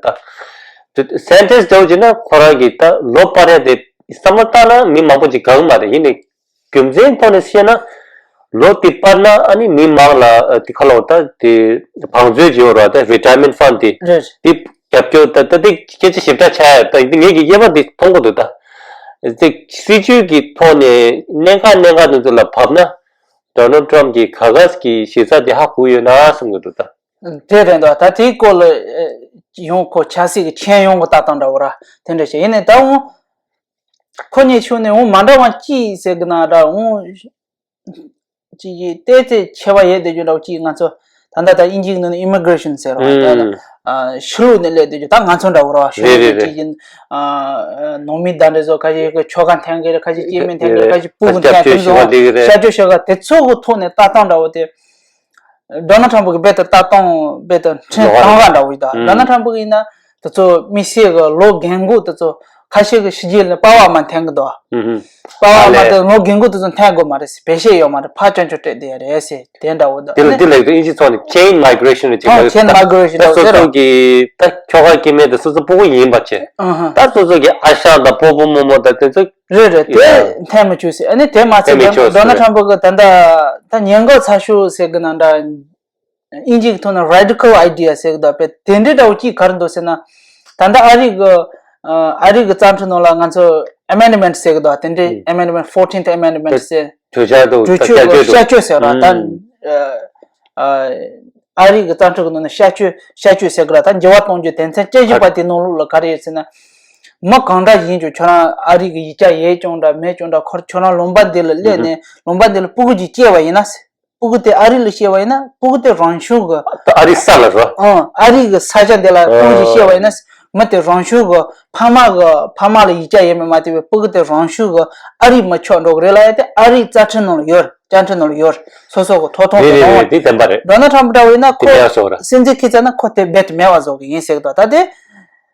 ཌི་སན་ཊི་སི་འདྲ་བོ་བྱས་ན་ཁོ་རང་གི་ད་ལོ་སྤར་ཡ་དེ་བསམ་བློ་བཏང་ན་མི་མང་པོ་ཅིག་དགའ་གི་མ་རེད། ཡིན་ནའི་རྒྱུ་མཚན་ཐོག་ནས་བཤད་ན། ལོ་དེ་སྤར་ན་ཨ་ནི་མི་མང་ལ་དེ་ཁ་ལོ་ད་དེ་བང་མཛོད་བྱེད་འོ་ར། ད་རི་ཊ་ཡར་མེན་ཊི་ཕན་ཌི་དེ་རེད། དེ་རྒྱབ་སྐྱོར་ད་ད་དེ་སྐད་ཆ་ཞིབ་ཕྲ་ཆགས་ཡ། ད་ངེད་ཀྱི་དབྱེ་བ་འདི་མཐོང་གི་འདུག་ད་དེ་སྲིད་ཇུས་ཀྱི་ཐོག་ནས་གནད་འགག་གནད་འགག་དེ་ཚོ་ལ་བབས་ན། ཌོ་ནལ་ཊམ་གྱི་ག་ག་གི་གཞི་རྩ་དེ་ཧ་གོ་ཡོད་ན་བསམ་གི་འདུག་ད། དེ་རེད་འདུག་ད་དེའི་སྐོར་ལ་ཡང་ཁོ་ཆབ་སྲིད་ཀྱི་མཁྱེན་ཡོན་གྱི་ལྟ་སྟངས་འདྲ་བོ་ར་དེ་འདྲ་བྱས། ཡིན་ནའི་ད་འོང་ཁོ་གཉིས་ཕྱོགས་ནས་འོང་མ་འདྲ་བ་ཅི་ཟེར་གི་ན་འདྲ་འོང་། ཅིག་གིས་ཏོག་ཙམ་ཆེ་བ་ཡོད་བསྡད་རྒྱུ་འདྲ་བོ་ཅིག་ང་ཚོ་ད་ལྟ་ད་དབྱིན་ཇིའི་ནང་ནས་ཨི་མི་གྷི་རེ་ཤན་ཟེར་བ་ད་ད་ཨུམ། ཨ་ཕྱི་ལོགས་ནས་སླེབས་བསྡད་རྒྱུ་ད་ང་ཚོ་འདྲ་བོ་ར་བ། ཕྱི་ལོགས་རེད་ནས་རེད་ཅིག་རེད། ཡིན་ཨ་ནང་མི་ད་འདྲ་ཚོ་ཁ་ཤས་ཀྱིས་ཆོལ་ཁ་འཐེན་གི་རེད། ཁ་ཤས་སྐྱེས་དམན་འཐེན་གི་རེད། ཁ་ཤས་སྤུ་གུ་འཐེན་དེ་ཚོ་སྐྱབས་བཅོལ་ཞུ་བ་འདི་གི་རེད། སྐྱབས་བཅོལ་ཞུ་ག་དེ་ཚོ་གི་ཐོག་ནས་ལྟ་སྟངས་འདྲ་བོ་དེ། ཌོ་ནལ་ཊམ་གི་རྦད་དེ་ལྟ་སྟངས་རྦད་དེ་ཕྲན་ལོག་རེད། དང་བ་འདྲ་བོ་ཡིན་ད། ཨུམ། ཌོ་ནལ་ཊམ་གི་ཡིན་ན་དེ་ཚོ་དམིགས་བསལ་གི་ལོ་རྒན་འཁོགས་དེ་ཚོ་ཁ་ཤས་ཀྱི་ཕྱི་རྒྱལ་ནས་པ་ཝར་མ་འཐེན་གི་འདུག་ཨུམ། པ་ཝར་མ་ཨ་ལས། དེ་ལོ་རྒན་འཁོགས་དེ་ཚོ་འཐེན་དགོས་མ་རེད། བེད་སྤྱོད་ཡོད་མ་རེད། ཕར་སྐྱོན་ཆོག་སྤྲད་བསྡད་ཡ་རེད་ཟེར་དེ་འདྲ་བོ་འདུག་དེ་ལ་དེ་ལ་དབྱིན་ཇི་ཐོག་ནས་chain migration རེད་ཅེས། ཨ་chain migration ད་རེད་སོ་ཟེར་སོ་རོ། གི་ད་ཁྱོ་ག་སྐྱེ་དམན་དེ་སོ་སོ་སྤུ་གུ་ཡིན་པ་བྱས། ཨ་ཧ། ད་སོ་སོ་གི་ཨ་ཞང་དང་སྤོ་བོ་རྨོ་མོ་དང་དེ་ཚོ། རེད་རེད། དེ་ཡ། འཐེན་མི་ཆོག་ཟེར། ཨ་ནི་དེ་མ་ཚད་འཐེན་མི་ཆོག་ཌོ་ནལ་ཟེར། ཊམ་གི་ད་ལྟ་ད་ཉེན་ཁ་ཚ་ཤོས་ཟེར་གི་ན་འདྲ། དབྱིན་ཇིའི་ཐོག་ནས་radical idea ཟེར་གི་འདུག་དཔེ་དེ་འདྲའི་འདྲ་བོ་ཅིག་ག་རེ་འདུག་ཟེར་ན། ད་ལྟ་ཨ་རི་གི་ཨ་རི་གི་རྩ་ཁྲིམས་ནང་ལ་ང་ཚོ་amendment ཟེར་གི་འདུག་དེ་འདྲའི་ཨུམ། amendment fourteenth amendment ཟེར། གྲོས་འཆར་དུ་གྲོས་ཆོད་བསྐྱར་བཅོས་དུ། བསྐྱར་བཅོས་ཟེར་བ་ད། ཨུམ། ཨ་རི་གི་རྩ་ཁྲིམས་ཀྱི་ནང་ནས་བསྐྱར་བཅོས་བསྐྱར་བཅོས་ཟེར་གི་ར་ད་འགྱུར་བ་གཏོང་རྒྱུ་དོན་ཚན་བཅུ་བཞི་པ་དེ་ནང་ལོགས་ལ་ག་རེ་ཡོད་ཟེར་ན། མི་གང་འདྲ་ཡིན་ཀྱང་ཁྱོད་རང་ཨ་རི་གི་ཡིག་ཆ་ཡོད་ཀྱང་འདྲ་མེད་ཀྱང་འདྲ་ཁོ་ཁྱོད་རང་ལུང་པ་འདི་ལ་སླེབས་ནས་ལུང་པ་འདི་ལ་སྤུ་གུ་ཅིག་སྐྱེས་པ་ཡིན་ན། སྤུ་གུ་དེ་ཨ་རི་ལ་སྐྱེས་པ་ཡིན་ན་སྤུ་གུ་དེ་རང་བྱུང་གི་ད་ཨ་རི་ས་ལ་རོ། ཨང་། ཨ་རི་གི་ས་ཆ་འདི་ལ་སྤུ་གུ་ཅིག་སྐྱེས་པ་ཡིན་ན། མི་དེ་རང་བྱུང་གི་ཕ་མ་གི་ཕ་མ་ལ་ཡིག་ཆ་ཡོད་མེད་མ་བལྟས་པའི་སྤུ་གུ་དེ་རང་བྱུང་གི་ཨ་རི་མི་ཆགས་འགྲོ་གི་རེད་ལབ་ཡ་དེ་ཨ་རིའི་རྩ་ཁྲིམས་ནང་ལ་ཡོད་རེད། བཅའ་ཁྲིམས་ནང་ལ་ཡོད་རེད། སོ་སོ་གི་ཐོབ་ཐང་རེད་དེ་རེད་རེད། རང་དེ་བདེན་པ་རེད། ཌོ་ནལ་ཊམ་འདྲ་བོ་ཡིན་ན་དེ་ཁོ་མེད་པ་བཟོ་ར། སྲིད་འཛིན་ཁེ་ཙ་ན་ཁོ་དེ་རྦད་དེ་མེད་པ་བཟོ་གི་ཡིན་ཟེར་གི་འདུག་ད་དེ།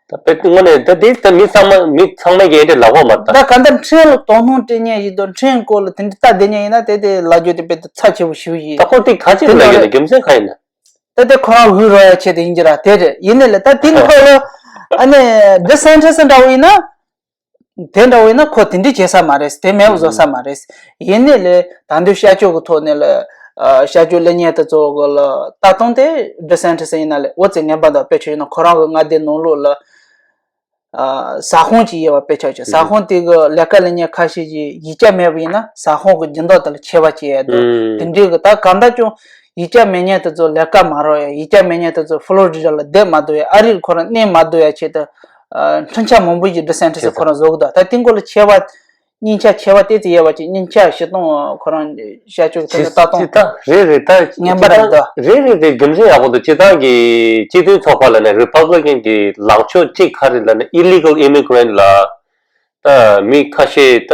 ད་དཔེ་དངོས་གནས་ད་དེ་ད་མི་ཚང་མ་མི་ཚང་མས་ཀྱི་འདྲ་ལབ་གོ་མ་ད། ད་ག་འདྲ་ཁྲིམས་ལ་དོ་སྣང་སྤྲད་མཁན་ཞིག་དང་ཁྲིམས་སྐོར་ལ་དེ་འདྲ་ལྟ་བསྡད་མཁན་ཡིན་ན་དེ་དེ་ལབ་རྒྱུ་དེ་དཔེ་ད་ཚབས་ཆེ་པོ་ཞིག་ཡིན། ད་ཁོ་དེ་ག་ཅིག་ལབ་ཡོད་ན་རྒྱུ་མཚན་ག་ཡིན་ན། ད་དེ་ཁོ་རང་འུད་རོགས་ཡ་ཆེད་དུ་ཡིན་གྱི་ར་དེ་རེད། ཡིན་ནའི་ལས་ད་དེ་ནི་ཁོ་ལ་ཨ་ནི་ཌི་སན་ཊི་སི་འདྲ་བོ་ཡིན་ན། དེ་འདྲ་བོ་ཡིན་ན་ཁོ་དེ་འདྲ་བྱེད་ས་མ་རེད། དེ་མེད་པ་བཟོ་ས་མ་རེད། ཡིན་ནའི་ལས་ད་དུང་བསྐྱར་བཅོས་ཀྱི་ཐོག་ནས་ལ་ཨ་བསྐྱར་བཅོས་སླེབས་མཁན་དེ་ཚོ་གི་ལ་ལྟ་སྟངས་དེ་ཌི་སན་ཊི་སི་ཡིན་ན་ལས་འོ་ཙི་ངན་པ་འདུག་དཔེ་ཆ་ཡིན་ན་ཁོ་རང་གི་མངའ་སྡེ་ནང་ལོགས་ལ་ཨ་ཟ་ཁང་ཅིག་ཡོད་པ་དཔེ་ཆ་བྱས། ཟ་ཁང་དེ་གི་ལས་ཀ་ལས་མཁན་ཁ་ཤས་ཀྱིས་ཡིག་ཆ་མེད་པ་ཡིན་ན་ཟ་ཁང་གི་སྦྱིན་བདག་དེ་ལ་ཆད་པ་བཅད་ཡ་འདུག་དེ་འདྲའི་གི་ད་གང་ལྟར་ཀྱང་ ཡིག་ཆ་མེད་མཁན་དེ་ཚོ་ལས་ཀ་མ་རག་ཡ། ཡིག་ཆ་མེད་མཁན་དེ་ཚོ་ཕོ་ལོ་རི་ཌ་ལ་བསྡད་མ་ཐུབ་ཡ། ཨ་རིར་ཁོ་རང་གནས་མ་ཐུབ་ཡ་ཆེད་དུ་ཨ་འཕྲིན་ཆ་མང་པོ་ཞིག་ཌི་སན་ཊི་སི་ཁོ་རང་བཟོ་གི་འདུག་ད་དེ་སྐོར་ལ་ཆེ་བ་སྙིང་ཆ་ཆེ་བ་ཏོག་ཙམ་ཡོད་པ་ཅིག་སྙིང་ཆ་བཞི་སྟོང་ཁོ་རང་བཤད་ཆོག་གི། ད་ལྟ་ལྟ་སྟངས་རེད་རེད། ད་ངན་པ་རེད་འདུག་རེད་རེད་རེད། རྒྱུ་མཚན་ཡག་པོ་འདུག་སྤྱིར་བཏང་གི་སྤྱི་མཐུན་ཚོགས་པ་ལ་ནས་རི་པབ་ལི་ཀན་གྱི་ལངས་ཕྱོགས་གཅིག་ག་རེ་ལབ་ན་ཨི་ལི་གལ་ཨི་མི་གྷི་རན་ཊི་ལ་ད་མི་ཁ་ཤས་ད་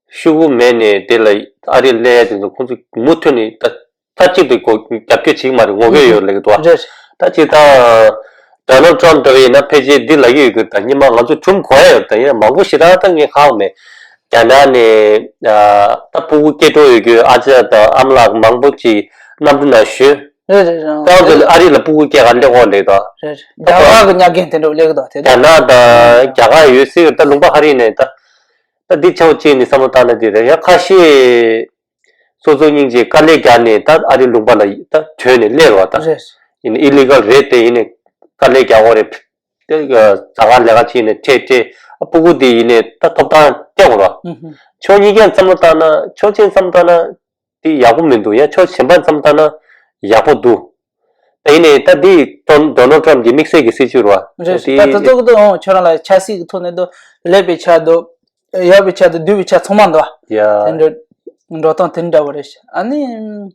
ཤོག་གུ་མེད་ནས་དེ་ལ་ཨ་རི་སླེབས་ཡ་དེ་ཚོ་ཁོང་ཚོ་མུ་མཐུད་ནས་ད་མཐའ་གཅིག་ཏུ་ཁོ་རྒྱབ་སྐྱོར་བྱེད་ཀྱི་མ་རེད། ངོ་རྒོལ་ཡོད་ལབ་ཀྱི་འདུག་རེད། ད་སྤྱིར་བཏང་ཌོ་ནལ་ཊམ་འདྲ་བ་ཡིན་ན་ཕལ་ཆེར་འདི་ལབ་ཀྱི་ཡོད་གི། ད་སྔོན་མ་ང་ཚོ་གྲུབ་གོ་ཡ་ཡོད། ད་ཡིན་ན་མང་པོ་ཞེ་དྲག་ད་ངས་ཧ་གོ་མེད། རྒྱ་ནག་ནས་ཨ་ད་སྤུ་གུ་སྐྱེ་འགྲོ་ཡོད་རྒྱུ་ཨ་ཅག་དང་ཨ་མ་ལགས་མང་པོ་ཅིག་གནམ་གྲུ་ནང་ཞོན། རེད་རེད་རེད། ད་ང་ཚོ་ཨ་རི་ལ་སྤུ་གུ་སྐྱེ་ག་སླེབས་འོང་ལེགས་དང་། རེད་རེད། རྒྱ་གར་གི་མྱ་རྒན་དེ་འདྲ་སླེབས་ཀྱི་འདུག་དེ་ད་ནག་དང་རྒྱ་གར་ཡོད་སྲིད་ཀྱི། ད་ལུང་པ་ཧ་རི་ནས་ད་ད་འདི་ཆ་བོ་གཅིག་ནས་བསམ་བློ་བཏང་ན་འདི་རེད། ཡང་ཁ་ཤས་སོ་སོ་སྙིང་རྗེ་དཀའ་ལས་རྒྱག་ནས་ད་ཨ་རི་ལུང་པ་ལ་ད་བྲོས་ནས་སླེབས་རོགས་ད། རེད། ཡིན་ན་ཨི་ལི་གལ་རེད། དེ་ཡིན་ནས་དཀའ་ལས་རྒྱག་འོ་རེད། དེ་ག་ཟ་ཁང་ལས་ཀ་བྱས་ནས་ཁྲལ་སྤྲད། ཨ་སྤུ་གུ་དེ་ཡིན་ནས་ད་ཐོབ་ཐང་སྤྲད་དགོས་ར། ཕྱོགས་གཉིས་ཀས་བསམ་བློ་བཏང་ན། ཕྱོགས་གཅིག་བསམ་བློ་བཏང་ན་དེ་ཡག་པོ་མི་འདུག་ཡང་ཕྱོགས་གཞན་པ་བསམ་བློ་བཏང་ན་ཡག་པོ་འདུག་ད་ཡིན་ནས་ད་དེ་ཌོ་ཌོ་ནལ་ཊམ་གྱི་དམིགས་བསལ་གྱི་སྲིད་བྱུས་རེད་བ། རེད། དེ་ད་ད་ཚོ་གི་འདུག་ཨོ་ཁྱོད་རང་ལ་ཆབ་སྲིད་ཀྱི་ཐོག་ནས་འདུག་ལས་པའི་ཆ་འདུག་ཡག་པའི་ཆ་འདུག་སྡུག་པའི་ཆ་ཚང་མ་འདུག་ཡ། དེ་འདྲ་འགྲོ་སྟངས་དེ་འདྲ་བ་རེད། ཨ་ནི། ཡ།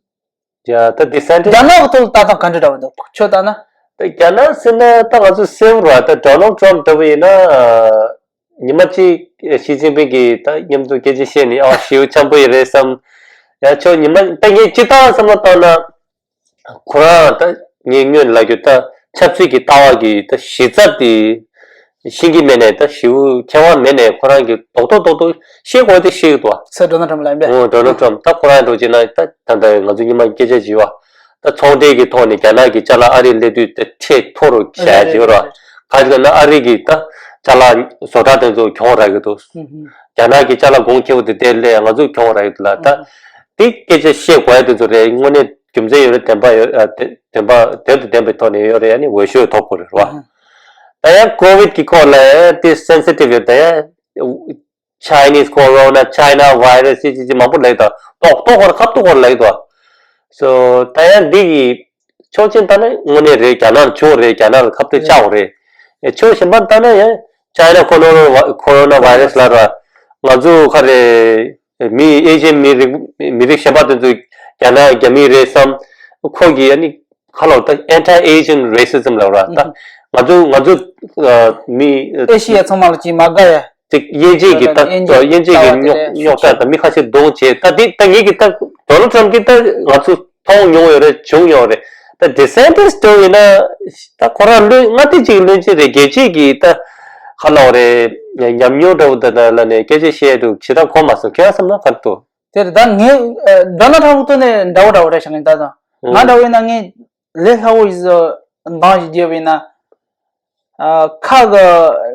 ད་ཌི་སན་ཊི་སི། རྒྱ་ནག་གི་ཐོག་ལ་ལྟ་སྟངས་ག་འདྲ་འདྲ་བ་འདུག་ཁྱོད་ལྟ་ན། ད་རྒྱ་ནག་ཟེར་ན་ད་ང་ཚོ་སེམས་ར་ད་ཌོ་ནལ་ཊམ་འདྲ་བོ་ཡིན་ན། ཉི་མ་གཅིག་ཞི་ཅིན་ཕིང་གིས་ད་མཉམ་དུ་སྐད་ཆ་བཤད་ནས་ཨ་ཞེ་པོ་འཆམ་པོ་ཡིན་རེད་བསམ། ཡ་ཁྱོད་ཉི་མ་ད་ངས་སྤྱིར་བཏང་བསམ་བློ་བཏང་ན། ཁོ་རང་ད་ངས་སྔོན་ལ་རྒྱུ་ད་ཆབ་སྲིད་ཀྱི་ལྟ་བ་གི་ད་གཞི་རྩ་དེ་ཤེས་ཀྱི་མེད་ནས། ད་ཞེ་པོ་མཁས་དབང་མེད་ནས་ཁོ་རང་གིས་རྡོག་རྡོག་རྡོག་རྡོག་ཤེས་དགོས་དེ་ཤེས་ཀྱི་འདུག་བ། སེ་ཌོ་ནལ་ཊམ་ལ་ཡིན་པས། ཨོ་ཌོ་ནལ་ཊམ་ད་ཁོ་རང་འགྲོ་བྱས་ན་ད་ད་ད་ང་ཚོ་ཉི་མ་སྐད་ཆ་བྱས་པ། ད་ཚོང་འབྲེལ་གྱི་ཐོག་ནས་རྒྱ་ནག་གི་ཅ་ལག་ཨ་རི་སླེབས་དུས་ད་ཁྲལ་མཐོ་རུ་བྱས་རེད་བྱས་རེད་ར། རེད། ག་ཅི་ལབ་ན་ཨ་རི་གི་ད་ཅ་ལག་བཟོ་གྲྭ་དེ་ཚོ་གྱོང་རག་གི་འདུག་རྒྱ་ནག་གི་ཅ་ལག་གོང་ཁེ་པོ་དེ་དེ་སླེབས་ང་ཚོ་གྱོང་རག་གི་འདུག་ལ། ད་དེ་སྐད་ཆ་བཤད་དགོས་ཡ་དེ་ཚོ་རེད། དངོས་གནས་རྒྱུ་མཚན་ཡོད་རེད། བདེན་པ་ཡོད། ཨ་བདེན་པ་དོན་དང་ལྡན་པའི་ཐོག་ནས་ཡོད་རེད། ཡ་ནི་འོས་ཤོག་ཐོབ་དགོས་རེད་ར། ད་ཡ་ཀོ་བིད་ཀྱི་སྐོར་ལ་ཡ་དེ་སེན་སི་ཊིབ་ཡོད། ད་ཡ། Chinese corona, China virus ཅི་ཅི་ཅི་མང་པོ་ལབ་ཀྱི་འདུག་ཏོག་ཏོག་སྐོར་ཁ་ཐུག་སྐོར་ལབ་ཀྱི་འདུག་སོ་ད་ཡང་འདི་གི་ཕྱོགས་གཅིག་ལྟ་ན་དངོས་གནས་རེད། རྒྱ་ནག་ལ་བྱུང་རེད། རྒྱ་ནག་ལ་ཁ་གཏད་བཅག་དགོས་རེད། ཨེ་ཕྱོགས་གཞན་པ་ལྟ་ན་ཡང་China corona vi- corona virus ལབ་ར། ང་ཚོ་ག་རེ་མི་ཨེ་ཤི་ཡན་མི་རིགས་མི་རིགས་གཞན་པ་དེ་ཚོ་རྒྱ་ནག་རྒྱ་མི་རེད་བསམ། ཁོ་གི་ཨ་ནི་ཁ་ལོ་ད་anti Asian racism ལབ་ར། ད་ང་ཚོ་ང་ཚོ་ཨ་མི་ཨེ་ཤི་ཡ་ཚང་མ་ལ་ཅིག་མ་དགའ་ཡ། དེ་དབྱེ་འབྱེད་ཀྱི་ད་དབྱེ་འབྱེད་དབྱེ་འབྱེད་ཀྱི་ལྟ་བ་དེ་རྙོག་དྲ་དང་མི་ཁ་ཤས་གདོང་བྱས། ད་དེ་ད་ངེད་ཀྱི་ད་ཌོ་ནལ་ཊམ་གྱིས་ད་ང་ཚོ་མཐོང་མྱོང་ཡོད་རེད། བྱུང་མྱོང་རེད། ད་ཌི་སན་ཊི་སི་འདྲ་བོ་ཡིན་ན་ད་ཁོ་རང་བློན་མངའ་སྡེ་གཅིག་གི་བློན་ཆེན་རེད། རྒྱལ་སྤྱིའི་གི་ད་ཁ་ལོག་རེད། ཉམས་མྱོང་འདྲ་བོ་ད་ད་ལ་ནས་སྐད་ཆ་བཤད་འདུག་ཇི་ལྟར་གོ་མ་སོང་། ཁྱེད་རང་བསམ་ན་ག་རེ་འདུག་དེར་ད་ངས་ཨ་ཌོ་ནལ་ཊམ་གི་ཐོག་ནས་འདྲ་བོ་འདྲ་བོ་རེད་བྱ་ངས་ད་ད་ང་འདྲ་བོ་ཡིན་ན་ངས་ལས་སླ་བོ་ཡིན་ཟེར་འདང་ཞིག་རྒྱབ་ཡིན་ན། ཨ་ཁ་གི་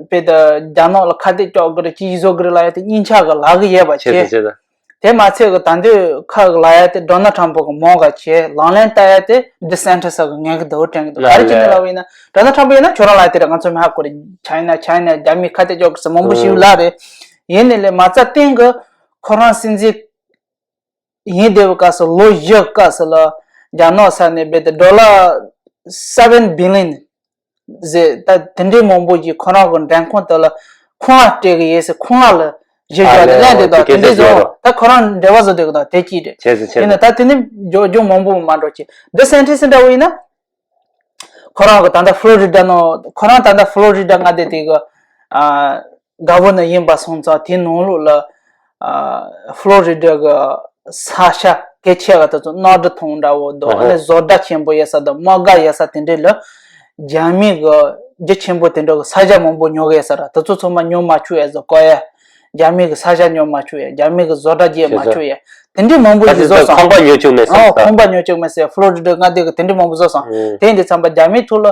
དཔེ་ད་རྒྱ་ནག་ལ་ཁ་གཏད་གཅོག་གི་རེད། ཅི་བཟོ་གི་རེད་ལབ་ཡ་དེ་སྙིང་ཆ་གི་ལབ་གི་ཡོད་པ་བྱས། བྱས་ཙང་བྱས་ཙང་། དེ་མ་ཚད་གི་ད་འདོད་ཁ་གི་ལབ་ཡ་དེ་ཌོ་ནལ་ཊམ་གི་མོ་ག་བྱས། ལག་ལེན་བསྟར་ཡ་དེ་ཌི་སན་ཊི་སི་གི་ངན་གི་འདུག་དྲན་གི་འདུག་ག་རེ་བྱས་ནས་ལབ་ཡིན་ན་ཌོ་ནལ་ཊམ་ཡིན་ན་ཁྱོད་རང་ལབ་ཡ་དེ་རེད། ང་ཚོ་མི་ཧ་གོ་རེད། ཆའི་ན་ཆའི་ན་རྒྱ་མི་ཁ་གཏད་གཅོག་གི་ཟེར་མང་པོ་ཞིག་ལབ་རེད། ཡིན་ནའི་ལས་མ་རྩ་བརྟན་གི་ཁོ་རང་སྲིད་འཛིན་ཡིན་བསྡད་པའི་སྐབས་སུ་ལོ་བཞི་སྐབས་སུ་ལ་རྒྱ་ནག་ས་ནས་རྦད་དེ་ཌོ་ལར་seven billion ཟེར་ད་དེ་འདྲའི་མང་པོ་ཞིག་ཁོ་རང་གི་འགྲན་ཁུངས་དེ་ལ་ཁོང་ལ་སྤྲད་གི་ཡོད་ཟེར་ཁོང་ལ་ལ་བཞེས་ཨ་རྒྱུ་དེ་ལན་དེ་དང་དེ་འདྲའི་བཟོ་ད་ཁོ་རང་འབྲེལ་བ་བཟོ་བསྡད་གི་དང་དེ་གཅིག་རེད། བྱས་ཙང་བྱས་ཡིན་ན་ཙང་ད་དེ་ནི་རྒྱུ་རྒྱུ་མང་པོ་མ་འགྲོ་ཅིག་ཌི་སན་ཊི་སི་འདྲ་བོ་ཡིན་ན། ཁོ་རང་གི་ད་ལྟ་ཕློ་རི་ཌ་ནང་ཁོ་རང་ད་ལྟ་ཕློ་རི་ཌ་མངའ་སྡེ་དེ་གི་ཨ་ག་བྷར་ནར་ཡིན་པ་སོང་ཙང་དེའི་ནང་ལོགས་ལ་ཨ་ཕློ་རི་ཌ་གི་ས་ཆ་གལ་ཆེ་བ་དེ་ཚོ་གནམ་གྲུ་ཐོག་འདྲ་བོ་དང་ཨ་ནི་བཟོ་གྲྭ་ཆེན་པོ་ཡོད་ས་དང་དམག་སྒར་ཡོད་ས་དེ་འདྲ་ལ་རྒྱ་མི་གི་རྒྱ་ཆེན་པོ་དེ་འདྲ་གི་ས་ཆ་མང་པོ་ཉོ་གི་ཡོད་ས་ར། དེ་ཚོ་ཚང་མ་ཉོ་མ་ཆོག་ཡ་བཟོ་དགོས་ཡ། རྒྱ་མི་གི་ས་ཆ་ཉོ་མ་ཆོག་ཡ། རྒྱ་མི་གི་བཟོ་གྲྭ་རྒྱག་མ་ཆོག་ཡ། དེ་འདྲའི་མང་པོ་ཞིག་བཟོ་སོང་། ཁང་པ་ཉོ་ཆོག་མེད་ཟེར། ཨོ་ཁང་པ་ཉོ་ཆོག་མེད་ཟེར། ཕློ་རི་ཌ་མངའ་སྡེ་གི་དེ་འདྲའི་མང་པོ་བཟོ་སོང་། དེ་འདི་ཚང་པ་རྒྱ་མིའི་ཐོག་ལ་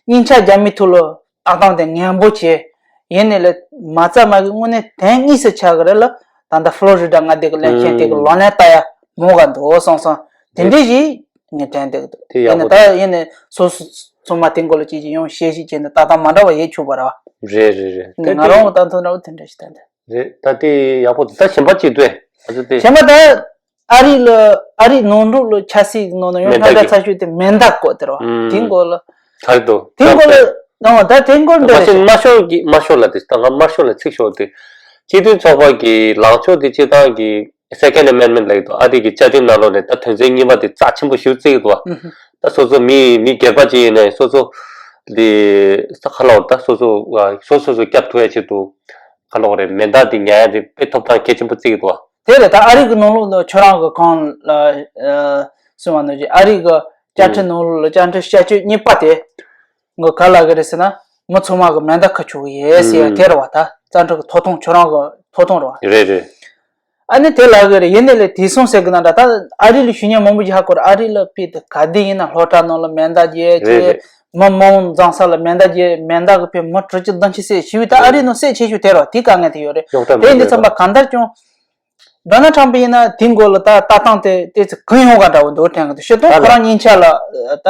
སྙིང་ཆ་རྒྱ་མིའི་ཐོག་ལ་ཨ་སྟངས་དེ་ངན་པོ་བྱས། ཡིན་ནའི་ལས་མ་རྩ་མ་གི་དངོས་གནས་དོན་དངོས་སུ་ཆགས་གི་རེད་ལ། ད་ལྟ་ཕློ་རི་ཌ་མངའ་སྡེ་གི་བློན་ཆེན་དེ་གི་ལག་ལེན་བསྟར་ཡ་མོ་ག་འདུག་སོང་སོང་། དེ་འདྲའི་ཞིག་ངས་དྲན་བསྡད་གི་འདུག་དེ་ཡག་པོ་འདུག་ཡིན་ནའི་ད་ཡིན་ནའི་སོ་སོ་ཚང་མ་དེ་འགོ་ལ་ཅིག་ཅིག་ཡོང་བཤད་ཤིག་བྱས་ནས་ཏག་ཏག་མ་འདྲ་བ་ཡེ་ཆུག་པ་ར་བ། རེད་རེད་རེད། ད་ང་རང་གི་ལྟ་ཚུལ་འདྲ་བོ་དེ་འདྲ་ཞིག་ད་འདི། རེད། ད་དེ་ཡག་པོ་འདུག་ད་གཞན་པ་ཅིག་ལྟོས། ཨ་ཙི་དེ། གཞན་པ་ད། ཨ་རི་ལ་ཨ་རི་ནང་ལོགས་ལ་ཆབ་སྲིད་ནང་ན་ཡང་མེ་མཐའ་མཐའ་གི་ཚ་ཤོས་དེ་མེ་མདའ་བཀོག་དེ་རེད་བ། ཨུམ། དེའི་སྐོར་ལ། ག་རེ་འདུག་དེའི་སྐོར་ལ། ཨོ་ད་དེའི་སྐོར་འདི་མ་རེད། གཞི་དམར་ཤོག་གི་དམར་ཤོག་ལ་དེ་ད་ང་དམར་ཤོག་ལ་ཚིག་ཤོར་དེ། སྤྱི་མཐུན་ཚོགས་པ་གི་ལངས་ཕྱོགས་དེ་སྤྱིར་བཏང་གི་Second Amendment ལབ་ཀྱི་འདུག་ཨ་རི་གི་བཅའ་ཁྲིམས་ནང་ལོགས་ནས་ད་དོན་ཚན་གཉིས་པ་དེ་རྩ་ཆེན་པོ་ཞེ་པོ་བརྩི་གི་འདུག་བ། ཨུ་ཧུ། ད་སོ་སོ་མི་མི་སྒེར་པ་ཅིག་ཡིན་ན་ཡང་སོ་སོ་དེ་ས་ཁ་ལོག་ད་སོ་སོ་སོ་སོ་སོ་སྐྱབས་ཐུབ་ཡ་ཆེད་དུ་ཁ་ལོག་རེད། མེ་མདའ་དེ་ཉར་ཡ་དེ་དཔེ་ཐོབ་ཐང་གལ་ཆེན་པོ་བརྩི་གི་འདུག་བ། དེ་རེད། ད་ཨ་རི་གི་ནང་ལོགས་ལ་ཁྱོད་རང་གི་གང་ལ་ཨ་གསུངས་པ་ནང་བཞིན་ཨ་རི་གི་བཅའ་ཁྲིམས་ནང་ལོགས་ལ་བཅའ་ཁྲིམས་བཅའ་སྤྱོད་གཉིས་པ་དེ་ངོ་ག་ལ་གི་རེད་ཟེར་ན། མི་ཚང་མ་གི་མེ་མདའ་ཁུར་ཆོག་གི་ཡོད་ཟེར་ཡ་དེ་རེད་བ། ད་རྩ་ཁྲིམས་གི་ཐོབ་ཐང་ཁྱོད་རང་གི་ཐོབ་ཐང་རེད་བ། རེད་རེད། ཨ་ནི་དེ་ལ་གི་རེད། ཡིན་ནའི་ལས་དེ་སོང་ཟེར་གི་ན་འདྲ། ད་ཨ་རི་ལ་ཞུ་མཁན་མང་པོ་ཞིག་ཧ་གོ་རེད། ཨ་རི་ལ་ཕི་དེ་ག་དེ་ཡིན་ན་སློབ་གྲྭ་ནང་ལ་མེ་མདའ་རྒྱག་རེད་བྱས། རེད། མི་མང་འཛོམས་ས་ལ་མེ་མདའ་རྒྱག་མེ་མདའ་གི་ཕི་མི་དྲུག་ཅུ་བདུན་ཅུ་བསད་ཤི་བའི་ད་ཨ་རི་ནང་བསད་ཆེ་ཤོས་དེ་རེད་བ། དེ་དཀའ་ངལ་དེ་ཡོད་རེད། རྙོག་དྲ་དེ་མི་ཡིན་དུས་ཚང་མ་གང་ལྟར་ཀྱང་། ཌོ་ནལ་ཊམ་ཕ་ཡིན་ན་དེའི་མགོ་ལ་ད་ལྟ་སྟངས་དེ་ཏོག་ཙམ་གུ་ཡངས་པ་འདྲ་བོ་འདུག་དྲན་གི་འདུག་ཤི་ཏོ་ད་ལ། ཁོ་རང་སྙིང་ཆ་ལ་ད་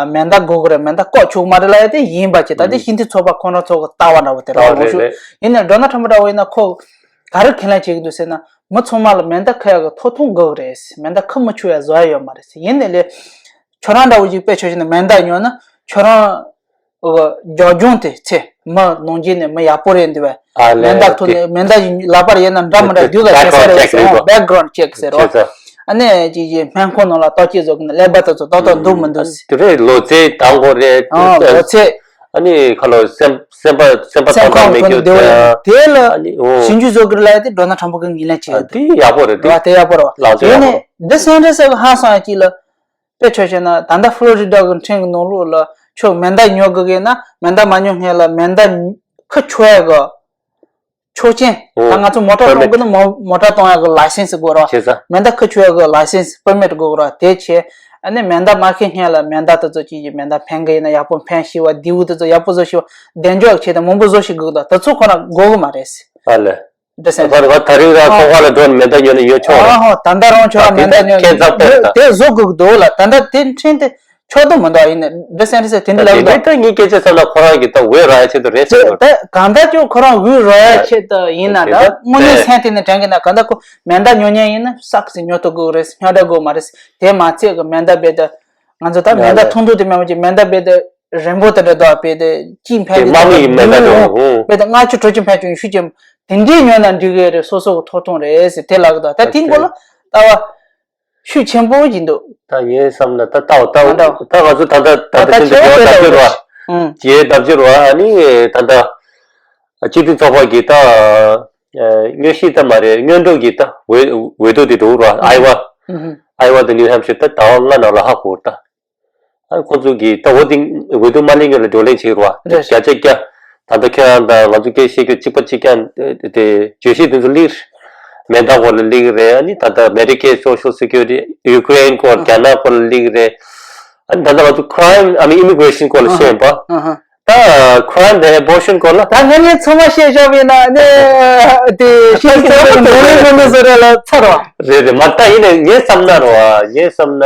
མེ་མདའ་དགོས་གི་རེད། མེ་མདའ་བཀོག་ཆོག་མ་རེད་ལབ་ཡ་དེ་ཡིན་པ་ཅིག་ད་དེ་ཨུ། སྤྱི་མཐུན་ཚོགས་པ་ཁོ་རང་ཚོ་གི་ལྟ་བ་འདྲ་བོ་དེ་རང་ཨོ་མང་རེད་ཤོས། རེད། ཡིན་ནའི་ཌོ་ནལ་ཊམ་ཕ་འདྲ་བོ་ཡིན་ན་ཁོ་ག་རེ་ཁས་ལེན་བྱེད་གི་འདུག་ཟེར་ན། མི་ཚང་མ་ལ་མེ་མདའ་ཁུར་ཡ་གི་ཐོབ་ཐང་དགོས་གི་རེད། མེ་མདའ་ཁུར་མི་ཆོག་ཡ་བཟོ་ཡ་ཡོད་མ་རེད་ཟེར། ཡིན་ནའི་ལས་ཁྱོད་རང་འདྲ་བོ་ཅིག་དཔེ་ཆ་བཞག་ན་མེ་མདའ་ཉོ་ན་ཁྱོད་རང་། ཨོ། རྒྱབ་ལྗོངས་དེ་ཚེ་མི་ནང་རྒྱུན་ནས་མི་ཡག་པོ་རེད་འདུག་བས། ཨ་ལས། མེ་མདའ་ཐུག་དེ་ནས་མེ་མདའ་ཞིག་ལག་པར་ཡོད་ན་འདྲ་མི་འདྲ་དེ་རྒྱུ་ལ་བྱེད་ས་རེད་ཟེར། བྷེག་གྷ་རའུན་ཌི་ཅེག་ཟེར་བ། བྷེག་གྷ་རའུན་ཌི་ཅེག་ཟེར་བ། བྱེད་ས། ཨ་ནི་ཅིག་ཅིག་སྨན་ཁང་ནང་ལ་བརྟག་དཔྱད་བཟོ་གི་ན་ཀླད་པ་དེ་ཚོ་ཏག་ཏག་འདུག་མི་འདུག་ཟེར། དེ་རེད། ལོ་ཚད་དང་པོ་རེད། ཨ་ལོ་ཚད། ཨ་ནི་ཁ་ལོ་སེམས་སེམས་པ་སེམས་པ་སེམས་ཐང་ཐང་ཁོང་མེད་ཁོང་རྒྱུ་དེ་ལ་དེ་ལ་ཨ་ནི་ཨོ། ཞིབ་འཇུག་བཟོ་གི་རེད་ལབ་ཡ་དེ་ཌོ་ནལ་ཊམ་ཕ་གི་ངོས་ལེན་བྱེད་ཡ་དེ་ཡག་པོ་རེད། དེ་ཡག་པོ་རེད་བ། ལག་ཆ་ཡག་པོ་རེད། དེ་ནས་ཌི་སེན་ཊི་སི་གི་ཧ་སང་ཡ་གཅིག་ལ། དཔེ་ཆ་བཞག་ན་ད་ལྟ་ཕློ་རི་ཌ་གི་ཁྲིམས་གི་ནང་ལོགས་ལ་ཁྱོད་མེ་མདའ་ཉོ་དགོས་ཀྱི་ན་མེ་མདའ་མ་ཉོ་སྔོན་ལ་མེ་མདའ་ཁུར་ཆོག་ཡ་གི་ཆོག་མཆན། ཨོ། ད་ང་ཚོ་མོ་ཊ་གཏོང་གི་ན་མོ་མོ་ཊ་གཏོང་ཡ་གི་ལའི་སེན་སི་དགོས་རེད་བ། བྱས་ཙང་། མེ་མདའ་ཁུར་ཆོག་ཡ་གི་ལའི་སེན་སི་པར་མིཊ་དགོས་རེད་བ། དེ་བྱས་ཨ་ནི་མེ་མདའ་མ་ཁུར་སྔོན་ལ་མེ་མདའ་དེ་ཚོ་ཅིག་ཅིག་མེ་མདའ་འཕེན་གི་ཡིན་ན་ཡག་པོ་འཕེན་ཤེས་པ། མདེའུ་དེ་ཚོ་ཡག་པོ་བཟོ་ཤེས་པ། གདེང་འཇོག་བྱས་ཏེ་མང་པོ་བཟོ་ཤེས་དགོས་འདུག་དེ་ཚོ་ཁོ་ན་དགོས་གི་མ་རེད་ཟེར། ཨ་ལས། འདི་སེམས་ད་ད་རིང་ར་ཚོང་ཁང་ལ་འགྲོ་ནས་མེ་མདའ་ཉོ་ནས་ཡོད་ཆོག་ཨ་ཧོ། ད་ལྟ་རང་ཆོག་ད་མེ་མདའ་ཉོ་ཁྱད་མཚར་དཔེ་ད། དེ་བཟོ་དགོས་ཀྱི་འདུག་ལ། ད་ལྟ་དེ་ཁྲིམས་དེ་ཆོག་ཏུ་མི་འདུག་ཡིན་ནའི་འདི་སེམས་ཟེར་དེ་འདི་ད་ལབ་དེ་འདུག་འདི་ད་ངའི་སྐད་ཆ་བསམ་ན་ཁོ་རང་གི་ད་འོས་རག་ཡ་ཆེད་དུ་རེད་ཟེར་དེ་གི་ད་གང་ལྟར་ཀྱང་ཁོ་རང་འོས་རག་ཡ་ཆེད་དུ་ཡིན་ན། ད་དེ་ད་དངོས་གནས་དེ་སེམས་དེ་ནས་དྲན་གི་ན་གང་ལྟར་ཁོ་མེ་མདའ་ཉོ་མཁན་ཡིན་ན་སག་ཟེར་ཉོ་ཐུབ་དགོས་རེད། ཉོ་འདྲ་དགོས་མ་རེད། དེ་མ་ཚད་གི་མེ་མདའ་རྦད་དེ་ང་ཚོ་ད་མེ་མདའ་ཐུང་ཐུང་དེ་མེད་པ་ཅིག་མེ་མདའ་རྦད་དེ། རིང་པོ་དེ་འདྲ་འདུག་དཔེ་དེ་གཅིག་འཕེན་དེ་དེ་དམག་མི་ཡི་མེ་མདའ་འདྲ་བོ། དཔེ་དེ་ལྔ་བཅུ་དྲུག་ཅུ་འཕེན་བྱུང་ཤུགས་ཆེན་པོ་དེ་འདྲའི་ཉོས་ན་འགྲིག་གི་རེད། སོ་སོ་གི་ཐོབ་ཐང་རེད་ཟེར་དེ་ལབ་གི་འདུག་ད་དེའི་མགོ་ལ་ལྟ་བ་ཤུགས་ཆེན་པོ་ཅིག་འདུག་ད་ངའི་བསམ་ན་ད་ལྟ་བ་ལྟ་བ་ད་ང་ཚོ་ད་ལྟ་ད་ལྟ་ཁྱེད་ཚོ་ཡོད་ལྟ་རྒྱུ་ར་ཡོད་ལྟ་རྒྱུ་ར་ཨ་ནི་ད་ལྟ་སྤྱི་མཐུན་ཚོགས་པ་གི་ད་སྔོན་གཤེགས་ད་མ་རེད། སྔོན་འགྲོ་གི་ད་འོས་འོས་བསྡུ་དེ་འགྲོ་ར་ཨའི་ཝ་ཨའི་ཝ་དང་ནིའུ་ཧེམ་ཤར་ད་ཟླ་བ་ལྔ་ནང་ལ་ཧ་གོ་ད། ཨ་ཁོ་ཚོ་གིས་ད་འོ་དེ་འོས་བསྡུ་མ་སླེབས་སྔོན་ལ་བགྲོ་གླེང་བྱེད་རོགས། རེད། བརྒྱ་ཆ་བརྒྱ། ད་ལྟ་ཁྱེད་རང་དང་ང་ཚོ་སྐད་བཤད་རྒྱུ་གཅིག་པ་གཅིག་རྐྱང་དེ་བརྗོད་གཞི་དེ་ཚོ་སླེབས། མེ་མདའ་སྐོར་ལ་སླེབས་རེད། ཨ་ནི་ད་ལྟ་Medicaid, Social Security, Ukraine སྐོར། རྒྱ་ནག་སྐོར་ལ་སླེབས་རེད། ཨ་ནི་ད་ལྟ་ང་ཚོ་crime, I mean immigration སྐོར་ལ་བཤད་པ། ཨ་ཧ། ད་crime དང་abortion སྐོར་ལ། ད་ང་ངས་ཚང་མ་བཤད་བཞག་པ་ཡིན་ན་ནི་དེ་ཤེས་ཀྱི་ཚང་མ་ནོར་རེད་མི་ནོར་བཟོ་རེད་ལ་ཚར་བ། རེད་རེད། མ་ད་ཡིན་ནའི་ངས་བསམ་ན་རོ། ངས་བསམ་ན།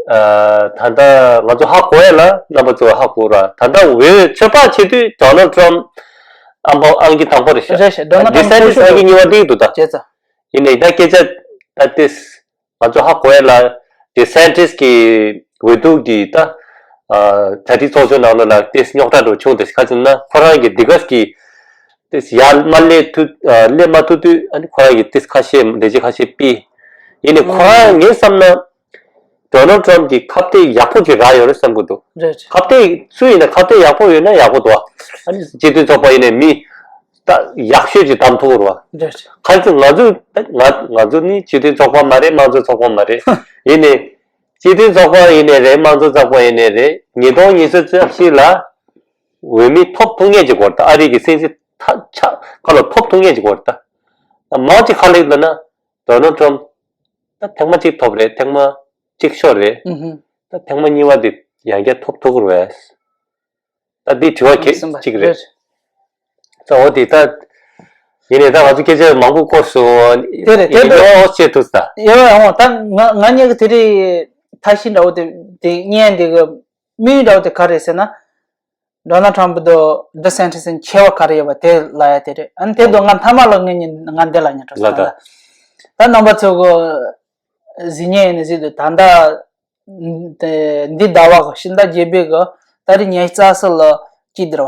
ཨ། ད་ལྟ་ང་ཚོ་ཧ་གོ་ཡ་ལ་རྣམ་པ་ཚོ་ཧ་གོ་ར། ད་ལྟ་འོས་ཚོད་དཔག་བྱེད་དུས་Donald Trump ཨང་པ་ཨང་ཀི་དང་པོ་རེད་ཤག Donald Trump ཨང་ཀི་གཉིས་པ་སླེབས་འདུག་ད། བྱས་ཙང་། ཡིན་ནའི་ད་སྐད་ཆ་ད་ཏིས་ང་ཚོ་ཧ་གོ་ཡ་ལ་DeSantis གི་འོས་བསྡུ་གི་ད་ཨ་གྲ་སྒྲིག་ཚོགས་ཆུང་ནང་ལོགས་ལ་ཏིས་རྙོག་དྲ་འགྲོ་བྱུང་། དེ་ག་ཅི་ན་ཁོ་རང་གི་འདི་ག་གི་ཏིས་ཡར་མ་སླེབས་ཐུབ་ཨ་སླེབས་མ་ཐུབ་དུས་ཨ་ནི་ཁོ་རང་གི་ཏིས་ཁ་ཤས་ལས་བྱེད་ཁ་ཤས་ཕུད། ཡིན་ནའི་ཁོ་རང་ངས་བསམ་ན། Donald Trump གི་ཁ་གཏད་ཡག་པོ་ཅིག་རག་ཡོད་རེད་བསམ་གྱི་འདུག་རེད། ཁ་གཏད་སུ་ཡིན་ན་ཁ་གཏད་ཡག་པོ་ཡོད་ན་ཡག་པོ་འདུག་ཨ་ནི་སྤྱི་མཐུན་ཚོགས་པ་ཡིན་ནའི་མི་ད་ཡག་ཤོས་ཅིག་བདམས་ཐུབ་ཀྱི་རེད་བ། རེད། ག་ཚོད་ང་ཚོ་ང་ང་ཚོ་ནི་སྤྱི་མཐུན་ཚོགས་པ་མ་རེད། དམངས་གཙོའི་ཚོགས་པ་མ་རེད། ཡིན་ནའི་སྤྱི་མཐུན་ཚོགས་པ་ཡིན་ནའི་རེད། དམངས་གཙོའི་ཚོགས་པ་ཡིན་ནའི་རེད། ཉིས་སྟོང་ཉི་ཤུ་རྩ་བཞི་ལ་འོས་མི་ཐོབ་ཐུབ་མཁན་ཅིག་དགོས་རེད། ད་ཨ་རི་གི་སྲིད་འཛིན་ཐ་ཆ་ཁ་ལ་ཐོབ་ཐུབ་མཁན་ཅིག་དགོས་རེད། ད་མང་ཅིག་ག་རེ་ལབ་ན་Donald Trump ད་ཐེངས་མ་གཅིག་ཐོབ་རེད། ཐེངས་མ་གཅིག་ཤོར་རེད། ཨུ་ཧུ། ད་ཐེངས་མ་གཉིས་པ་འདི་ཡང་བསྐྱར་ཐོབ་ཐུབ་ཀྱི་རེད། ད་འདི་དྲི་བ་གལ་གསུམ་པ་གཅིག་རེད། རེད། ད་འོ་དེ་ད་ཡིན་ནའི་ད་ང་ཚོ་སྐད་ཆ་མང་པོ་སྐོར་སོང་། དེ་རེད་དེ་རེད། ཡོ་ཤེས་ཐུབ་ས། ཡོ་ཡོ་ད་ང་ང་གཉིས་ཀྱི་དེ་རེད། ཐ་ཤི་འདྲ་བོ་དེ་དེ་བརྙན་དེ་གི་དམིགས་ཡུལ་འདྲ་བོ་དེ་ག་རེད་ཟེར་ན། Donald Trump དང་DeSantis ཁྱད་པར་ག་རེ་ཡོད་པ་དེ་ལབ་ཡ་དེ་རེད། ཨ་ནི་དེ་དང་ང་མཐའ་མ་ལ་ངས་ཉིན་ང་འདི་ལ་ཉན་འགྲོ་ལ་ད། ད། ད་རྣམ་པ་ཚོ་གི་གཟིགས་ཉན་ཡིན་ནི་ཟིག་འདུག་ད་ལྟ་འདི་ཟླ་བ་གི་ཕྱི་ཟླ་བརྒྱད་པའི་གི་ཏ་རིག་ཉི་ཤུ་རྩ་གསུམ་ལ་ཅི་བསྡུར་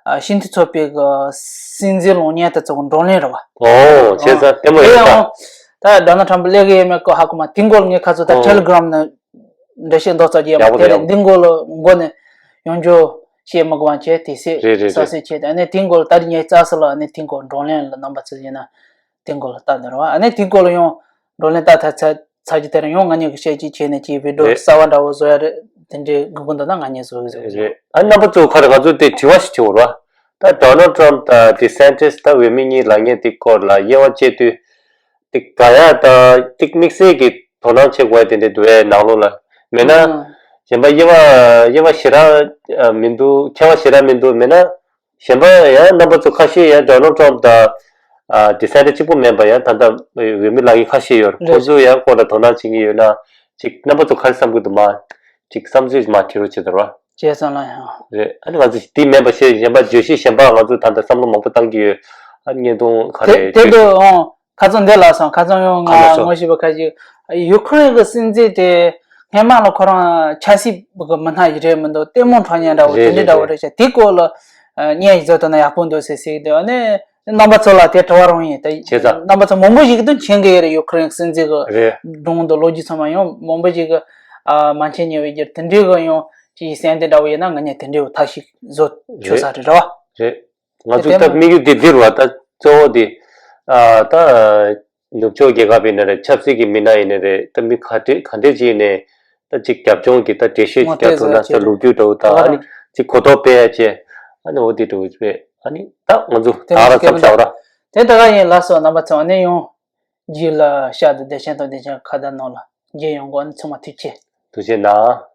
བ། ཤིན་ཏུ་ཚོགས་པའི་གི་སྲིད་འཛིན་གློག་བརྙན་དེ་ཚོ་གི་བགྲོ་གླེང་རེད་བ། ཨོ་བྱས་ཙང་ལྟད་མོ་ཡོད་ད། ད་ཌོ་ནལ་ཊམ་པ་སླེབས་གི་ཡོད་མེད་ཀི་ཧ་གོ་མ། དེ་འགོར་ངས་ཁ་ཚོ་ད་ཨོ་ཊེ་ལི་གྷ་རམ་ནས་འགྲེལ་བཤད་མདོ་ཙམ་རྒྱབ་པ་ཡག་པོ་དེ་རེད། ཡག་པོ། འདི་འགོར་ལ་འགོ་ནས་ཡོང་རྒྱུ་བཤད་མི་དགོས་པ་བྱས་དེ་སེ་རེད་རེད་ས་རེད། སེ་བྱས་ཏེ་ཨ་ནི་དེ་འགོར་ཏ་རིག་ཉི་ཤུ་རྩ་གསུམ་ལ་ཨ་ནི་དེ་འགོར་བགྲོ་གླེང་ལ་རྣམ་པ་ཚོ་ཡིན་ན་དེ་འགོར་ལ་ལྟ་ནི་རེད་བ། ཨ་ནི་དེ་འགོར་ལ་ཡང་བགྲོ་གླེང་ལྟ་ཐ་ཚ་ཚ་རྒྱུ་དེ་རིང་ཡང་ང་གཉིས་ཀྱི་བཤད་ཀྱི་བྱས་ནས་ཀྱི་བི་ཌིའོ་རེད། གསར་བ་འདྲ་བོ་བཟོ་ཡ་རེད། དེ་འདྲའི་དགོས་ཀྱི་འདུག་ན་ང་གཉིས་བཟོ་གི་བཟོ་གི་རེད། ཨ་རྣམ་པ་ཚོ་ཁ་རེ་ང་ཚོ་དེ་དྲི་བ་ཞིག་དྲི་བ་ར། ད་ཌོ་ནལ་ཊམ་པ་དང་ཌི་སེན་ཊིས་ད་འོས་མི་གཉིས་ལངས་མཁན་དེ་སྐོར་ལ་དབྱེ་བ་ཕྱེ་དུས། དེ་ག་ཡ་ད་དེ་དམིགས་བསལ་གྱི་དོ་སྣང་བྱེད་དགོས་ཡ་དེ་འདྲ་འདུག་ཨེ་ནང་ལོགས་ལ། མེད་ན། ཨང་། གཞན་པ་དབྱེ་བ་དབྱེ་བ་ཞེ་དྲག་མི་འདུག་ཁྱད་པར་ཞེ་དྲག་མི་འདུག་མེད་ན། གཞན་པ་ཡང་རྣམ་པ་ཚོ་ཁ་ཤས་ཡང་ཌོ་ནལ་ཊམ་པ་དང་། ཨ་ཌི་སེན་ཊིས་གཅིག་པུ་མིན་པ་ཡང་ད་ལྟ་འོས་མི་ལངས་མཁན་ཁ་ཤས་ཡོད་རེད། རེད། ཁོ་ཚོ་ཡང་སྐོར་ལ་དོ་སྣང་བྱེད་མཁན་ཡོད་ན། ཅིག་རྣམ་པ་ཚོ་ག་རེ་བསམ་གྱི་འདུག་མ། ཅིག་བསམ་ཚུལ་མ་བྲིས་རོགས་བྱེད་དོ་ར། བྱས་ཙང་ལ་ཡང་། རེད། ཨ་ནི་ང་ཚོ་དེ་མིན་པ་བཤད་གཞན་པ་བརྗོད་གཞི་གཞན་པ་ང་ཚོ་ད་ལྟ་བསམ་བློ་མང་པོ་བཏང་གི་ཡོད། ཨ་བརྙན་ཐུང་ག་དེ་རེ་དེ་བརྗོད་འདུག་གཞི། ཨོ་ཁ་ཚོན་འདི་ལ་སོང་ཁ་ཚོན་ཡང་ང་ལ་སོང་། ངོ་ཤེས་པ་ཁ་ཅིག་ཡུ་ཁུ་རེན་གྱི་སྲིད་འཛིན་དེ་སྔན་མ་ལ་ཁོ་རང་ཆབ་སྲིད་གི་མི་སྣ་ཞིག་རེད་མི་འདུག་ལྟད་མོ་འཁྲབ་མཁན་འདྲ་བོ་དེ་རེད་འདྲ་འདྲ་བོ་རེད་རེད་རེད། བྱས་དེ་སྐོར་ལ་བརྙན་ཞིག་བཟོ་ཐུབ་ན་ཡག་པོ་འདུག་ཟེར་ཟེར་གི་འདུག་ཨ་ནི་རྣམ་པ་ཚོ་ལ་དེ་དྲི་བ་རང་ཡིན་ད། བྱས་ཙང་། རྣམ་པ་ཚོ་མང་པོ་ཞིག་གིས་ད་མཁྱེན་གི་ཡོད་རེད། ཡུ་ཁུ་རེན་སྲིད་འཛིན་གི་རེད། སྒྲུང་དང་ལོ་རྒྱུས་ཚང་མ་ཡང་མང་པོ་ཞིག་གིས་ཨ་མ་མཁྱེན་ཉེ་བའི་རྒྱུར་དེ་འདྲའི་གི་ཡང་ཅིག་གསན་དེ་འདྲ་བོ་ཡིན་ན་ང་གཉིས་དེ་འདྲའི་བོ་ཐབས་ཤིག་བཟོ་ཆོག་ས་རེད་རེད་བ། རེད། ང་ཚོའི་ད་དེ་དམིགས་ཡུལ་དེ་འདི་རེད་བ། ད་གཙོ་བོ་དེ་ཨ་ད་ནུབ་ཕྱོགས་རྒྱལ་ཁབ་ཡིན་ན་རེད། ཆབ་སྲིད་ཀྱི་མི་སྣ་ཡིན་ན་རེད། ད་མི་ག་འདྲས་ག་འདྲས་ཅིག་ཡིན་ནའི་ད་ཅིག་རྒྱབ་ལྗོངས་ཀྱི་ད་འགྲེལ་བཤད་ཅིག་རྒྱག་ཐུབ་ན་ད་ལོ་རྒྱུས་འདྲ་བོ་དང་ཨ་ནི་ཅིག་གོ་རྟོགས་སྤེལ་ཡ་བྱས། ཨ་ནི་འོ་དེ་འདྲ་བོ་རེད། ཨ་ནི་ད་ང་ཚོ་དེ་ད་ར་མཚམས་བཞག་ར། དེ་ད་ག་ཡིན་ལགས་སོ། རྣམ་པ་ཚོ་ཨ་ནི་ཡང་རྗེས་ལ་ཤག་ཏུ་བདེ་ཆེན་དང་བདེ་ཆེན་ཁ་བརྡ་ནང་ལ་མཇལ་ཡོང་གོ་ཨ་ནི་ཚང་མ་ཐུགས་རྗེ་ཆེ། ཐུགས་རྗེ་གནང་།